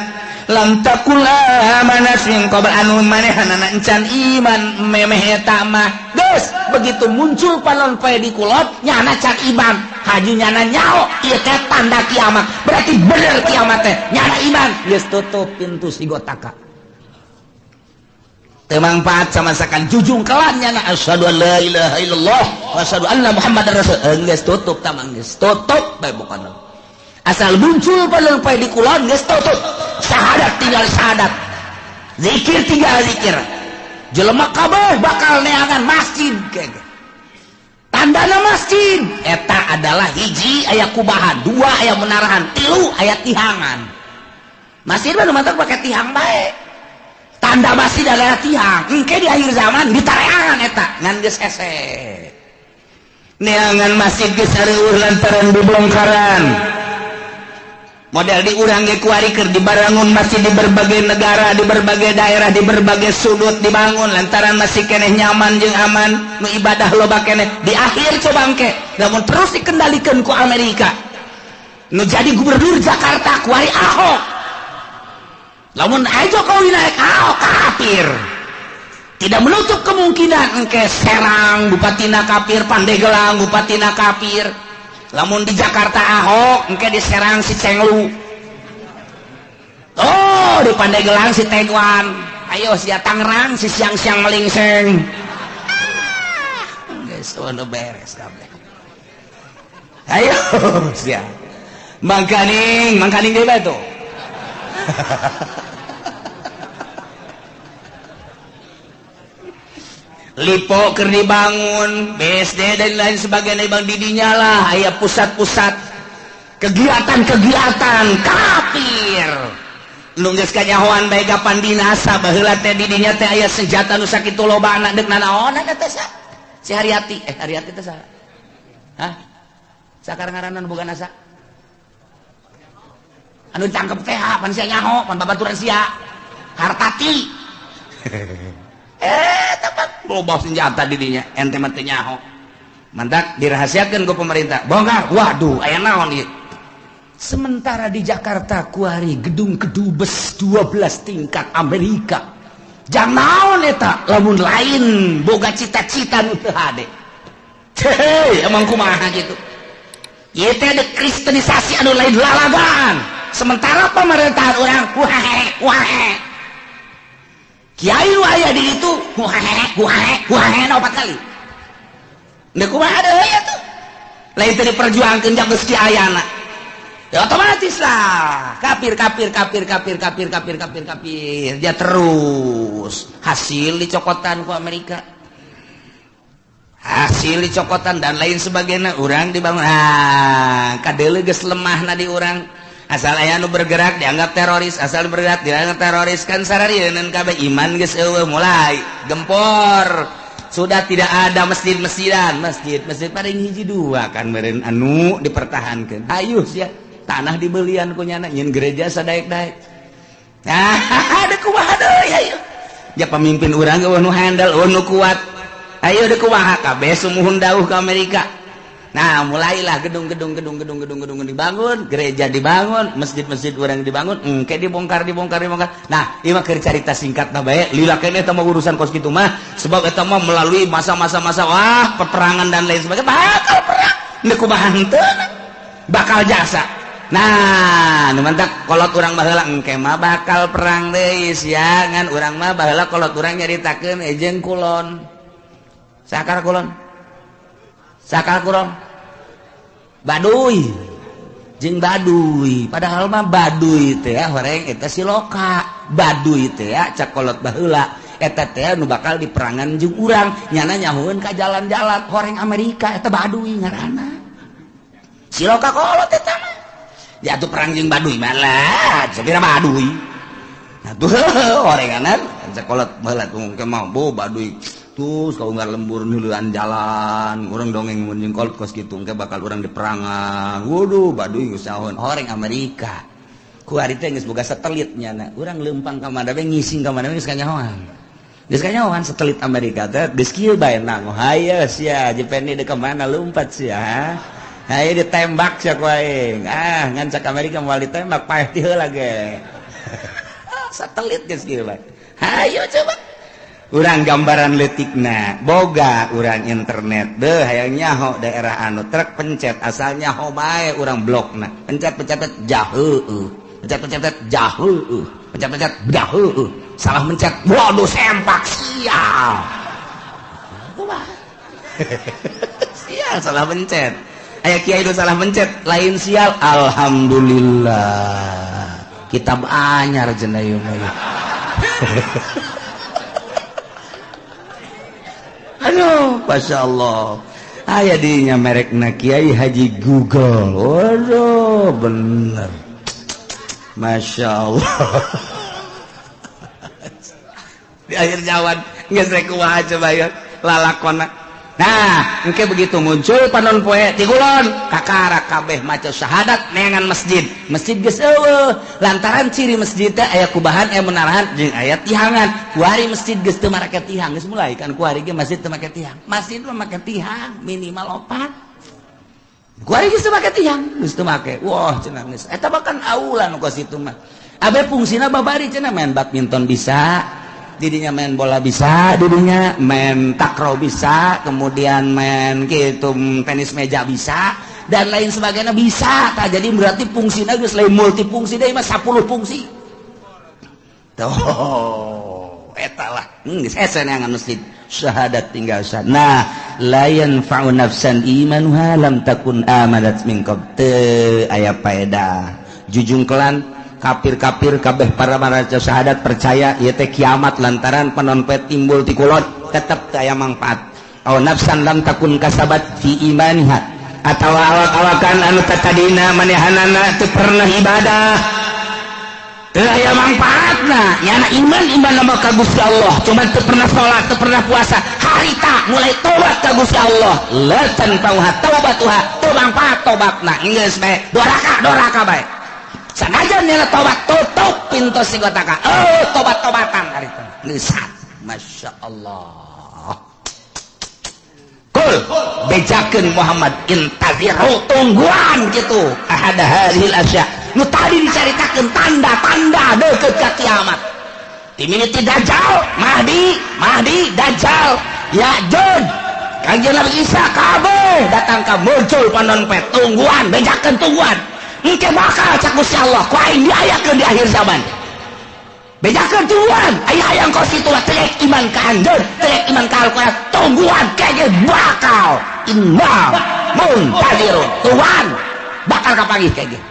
Speaker 2: lam takun amanat min qabl, anu manehanana encan iman memeh eta mah. Geus begitu muncul panon poe di kulon nyana can iman, haju nyana nyaho ieu teh tanda kiamat, berarti bener kiamat teh nyana iman. Geus tutup pintu sigotaka teu mangfaat sama sakan jujung kelan nyana asyhadu an la ilaha illallah wa asyhadu anna muhammadar rasul. Geus tutup tamang, geus tutup bae pokona. Asal muncul panon poe di kulon geus tutup, syahadat tinggal syahadat, zikir tinggal zikir. Jelema kabeh bakal neangan masjid kege. Tandana masjid eta adalah hiji aya kubahan, dua aya menarahan, tilu aya tihangan. Masjid mah nu mantak pake tihang bae. Tanda masjid adalah tihang. Engke di akhir zaman ditareangan eta ngan geus hese. Neangan masjid geus areueuh lantaran dibongkaran. Model di urang ge kuari keur dibarangun masjid di berbagai negara, di berbagai daerah, di berbagai sudut dibangun lantaran masih keneh nyaman jeung aman, nu ibadah loba keneh. Di akhir coba engke lamun terus dikendalikan ku Amerika. Nu jadi gubernur Jakarta kuari Ahok. Lamun aja Jokowi naik Ahok kafir. Tidak menutup kemungkinan engke Serang bupatina kafir, Pandeglang bupatina kafir. Lamun di Jakarta Ahok engke di Serang si Cenglu, oh di Pandeglang si Tegwan, ayo sia Tangerang si siang-siang melingseng. Geus ono beres kabeh. Ayo sia mangkaning mangkaning deui bae tuh. Lipo keur dibangun, BSD dan lain sebagainya bang didinya lah aya pusat-pusat kegiatan-kegiatan kafir. Nu geus kanyahoan bae kapan binasa baheula teh didinya teh aya senjata nu sakitu lobana deuk nanaonan teh sa. Si Haryati, Haryati teh saha? Hah? Sakar ngaranna nu boga nasa? Anu ditangkep teh pan sia nyaho, pan babaturan sia. Hartati. Tepat loba senjata didinya ente mah teu nyaho. Mantak dirahasiakeun ku pemerintah. Bongkar. Waduh, aya naon ieu? Sementara di Jakarta kuari gedung kedubes 12 tingkat Amerika. Jang naon eta lamun lain boga cita-cita nu teu hade. Hei, emang kumaha gitu. Ieu teh ada kristenisasi anu lain lalagaan. Sementara pemerintahan urang wae wae. Kiai nu aya di ditu wae wae wae opat kali. Deuk kumaha deui atuh. Lain teh diperjuangkeun jang geus kiayana. Ya otomatis lah kafir kafir kafir kafir kafir kafir kafir kafir dia terus hasil dicokotan ku Amerika, hasil dicokotan dan lain sebagainya. Urang dibangun, ah kadeuleu geus lemah na di urang. Asal aya nu bergerak dianggap teroris, asal bergerak dianggap teroris, kan sararieun kabeh iman geus eueuh, mulai gempor. Sudah tidak ada masjid-masjidan, masjid-masjid paling hiji dua kan meureun anu dipertahankeun. Hayu sia tanah dibelian ku nyana nyin gereja sadaek-daek. Nah, ada kumaha deui hayu. Ya pemimpin urang eueuh nu handal, eueuh nu kuat. Ayo deui kumaha kabeh sumuhun dauh ke Amerika. Nah, mulailah gedung-gedung gedung-gedung gedung-gedung dibangun, gereja dibangun, masjid-masjid urang dibangun, engke dibongkar dibongkar dibongkar. Nah, ieu mah keur carita singkatna bae, lila keneh eta mah urusan kos kitu mah, sebab eta mah melalui masa-masa masa wah peperangan dan lain sebagainya, bakal perang. Deui kumaha henteu bakal jasa. Nah, nu mantak kolot urang baheula engke mah bakal perang deui sia, ngan urang mah baheula kolot urang nyaritakeun jeung kulon. Sakar kulon. Sakar kulon. Baduy. Jeung Baduy. Padahal mah Baduy teh horeng eta siloka. Baduy teh cak kolot baheula eta teh nu bakal diperangan jeung urang, nyana nyahueun ka jalan-jalan horeng Amerika eta Baduy ngaranna. Siloka kolot eta mah. Ya tuh perang jeung Baduy malah sapira Baduy. Nah tuh orenganan sekolah baheula tuh engke mah bo Baduy terus ka unggar lembur nuleuan jalan urang dongeng mun jeung kolot kos kitu engke bakal urang diperangan. Waduh Baduy geus nyahoan horeng Amerika. Ku ari teh geus boga satelit nyana. Urang leumpang ka mana we ngising ka mana we geus kanyahoan. Geus kanyahoan satelit Amerika teh geus kieu bae nang hayo sia Jepeni deuk ka mana lumpat sia. Ayo ditembak sia ku aing. Ah, ngan cak Amerika moal ditembak paeh ti heula ge. Satelit geus kieu bae. Hayo coba. Urang gambaran leutikna, boga urang internet. Deuh hayang nyaho daerah anu truk pencet asal nyaho bae urang blokna. Pencet-pencet jaheueuh. Pencet-pencet jaheueuh. Pencet-pencet jaheueuh. Salah mencet, waduh sempak sial. Kumaha? Sial salah mencet. Aya kiai itu salah mencet lain sial, alhamdulillah kitab anyar cenah ieu mah. Aduh masyaallah aya dinya merekna Kiai Haji Google. Waduh bener masyaallah. Di akhir zaman geus rek kumaha coba ya lalakona. Nah, engke begitu muncul panon poe ti kulon, kakara kabeh maca syahadat neangan masjid. Masjid geus eueuh, lantaran ciri masjid teh aya kubahan, aya menarahan jeung aya tihangan. Kuari masjid geus teu marake tihang, geus mulai kan kuari ge masjid teu make tihang. Masjid mah make tihang minimal 4. Kuari geus teu make tihang, geus teu make. Wah, cenah geus. Eta bahkan aula nu kos itu mah. Abe fungsina babari cenah main badminton bisa. Didinya main bola bisa, didinya main takraw bisa, kemudian main gitu tenis meja bisa, dan lain sebagainya bisa. Tah, jadi berarti fungsinya geus lain multifungsi deui mah 10 fungsi. Tuh, eta lah. Geus hese neangan masjid. Syahadat tinggal sah. Nah, la yanfa'u nafsan imanuha lam takun amanat min qabl. Teu aya paedah. Jujungkelan kafir-kafir kabeh para maraca syahadat percaya ieu teh kiamat lantaran panon poe timbul ti kulon tetep teu aya mangfaat. Aw nafsan lam takun kasabat fi imaniha atawa awak-awakan anu tatadina manehanana teu pernah ibadah teu aya mangfaatna. Nyana iman iman nama ka Gusti Allah cuman teu pernah salat teu pernah puasa harita mulai tobat ka Gusti Allah la tanfa'uha taubatuha teu mangfaat tobatna geus bae doraka bae. Sanajan nyana tobat tutup pintu sing kotaka. Oh, tobat-tobatan harita. Nisat. Masya Allah. Kul bejakeun Muhammad intaziru tungguan gitu. Ahada hadhil asya. Nu tadi dicaritakeun tanda-tanda deukeut ka kiamat. Timimiti Dajjal, Mahdi, Mahdi, Dajjal, Ya'juj, Kangjeng Nabi Isa kabeh datang ka muncul panon poe tungguan, bejakeun tungguan. Engke bakal cak Gusti Allah ku aing diayakeun di akhir zaman. Bejakeun tungguan, aya hayang kos kitu lah telek iman ka anjeun, telek iman ka Al-Qur'an, tungguan kege bakal inna muntazirun. Tungguan bakal kapanggih kege.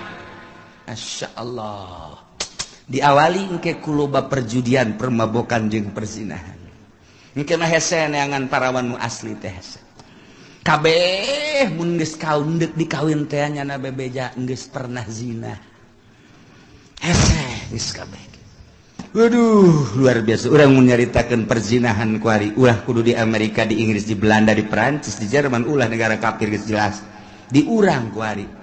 Speaker 2: Masya Allah. Diawali engke ku loba perjudian, permabokan jeung perzinahan. Engke mah hese neangan parawan nu asli teh hese. Kabeh mun geus kaun deuk dikawin teh nyana bebeja geus pernah zina. Hese geus kabeh. Waduh, luar biasa. Urang mun nyaritakeun perzinahan kuari, ulah kudu di Amerika, di Inggris, di Belanda, di Perancis, di Jerman, ulah negara kafir geus jelas. Di urang kuari.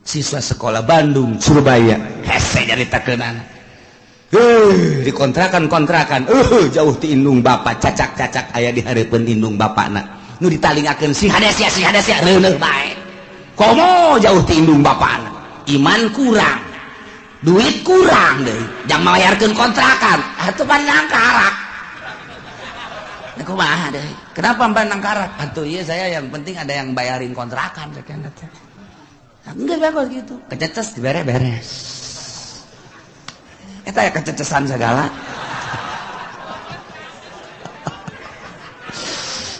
Speaker 2: Siswa sekolah Bandung, Surabaya, hese nyaritakeunana. Di kontrakan-kontrakan, jauh ti indung bapak, cacak-cacak aya di hareupeun indung bapakna. Nu ditalingakeun sing hade sia, sing hade sia, reuneuh bae. Komo jauh ti indung bapakna. Iman kurang, duit kurang deui, jang mayarkeun kontrakan, atuh pan nangkarak. Nah, kumaha deui? Kenapa pan nangkarak? Atuh ieu saya yang penting ada yang bayarin kontrakan sakieu teh. Enggak bagus gitu. Kececes dibere beres. Eta ya kececesan segala.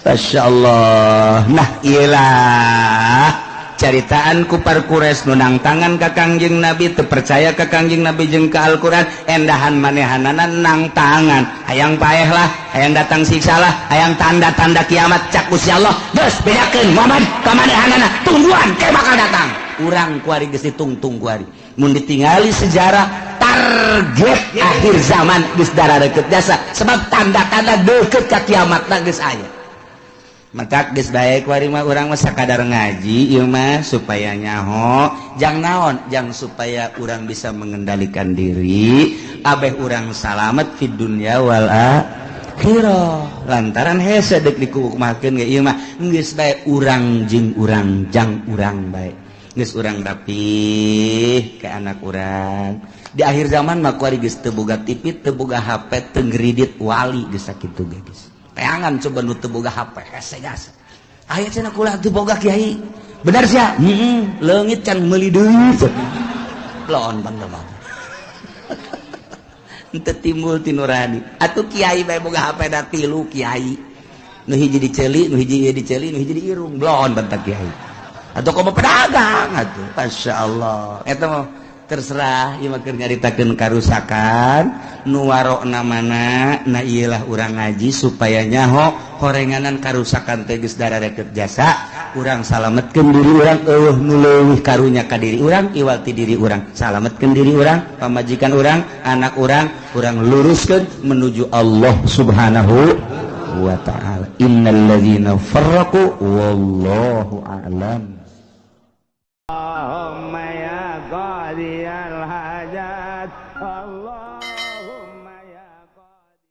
Speaker 2: Masya Allah. Nah iyalah caritaan kupar kures nunang tangan ka Kangjeng Nabi, teu percaya ka Kangjeng Nabi jeung ka Al-Qur'an, endahan manehanana nang tangan. Hayang paeh lah, hayang datang siksa lah, hayang tanda-tanda kiamat cak Gusti Allah. Geus bedakeun Muhammad ka manehanana, tungguan ke bakal datang. Urang kuari geus ditungtung kuari. Mun ditingali sejarah target akhir zaman geus darareukeup jasa sebab tanda-tanda deukeut ka kiamatna geus aya. Matak geus bae kuari mah urang mah sakadar ngaji ieu mah supaya nyaho jang naon jang supaya urang bisa mengendalikan diri abeh urang salamet fid dunya wal akhirah. Lantaran hese deuk dikukumakeun ge ieu mah geus bae urang jeung urang jang urang bae. Geus urang rapih ke anak urang. Di akhir zaman mah kuari geus teu boga TV, teu boga HP, teu ngredit wali geus sakitu ge geus. Teangan coba nu teu boga HP hese jasa. Aya cenah kula teu boga kiai. Bener sia? Heeh, leungit can meuli deui. Lon pan mah. Henteu timbul ti nurani. Atuh kiai bae boga HP da tilu kiai. Nu hiji diceuli, nu hiji ieu diceuli, nu hiji diirung. Blon bentak kiai. Atau komo pedagang atuh. Masya Allah. Eta mah terserah ieu mah keur nyaritakeun karusakan nu warokna mana na ieu lah urang ngaji supaya nyaho horenganan karusakan teh geus darareukeup jasa urang salametkeun diri urang eueuh nu leuwih karunya ka diri urang iwal ti diri urang salametkeun diri urang pamajikan urang anak urang urang luruskeun menuju Allah Subhanahu wa ta'ala. Innal ladzina farraqu wallahu a'lam.
Speaker 1: Allahumma ya qadiyal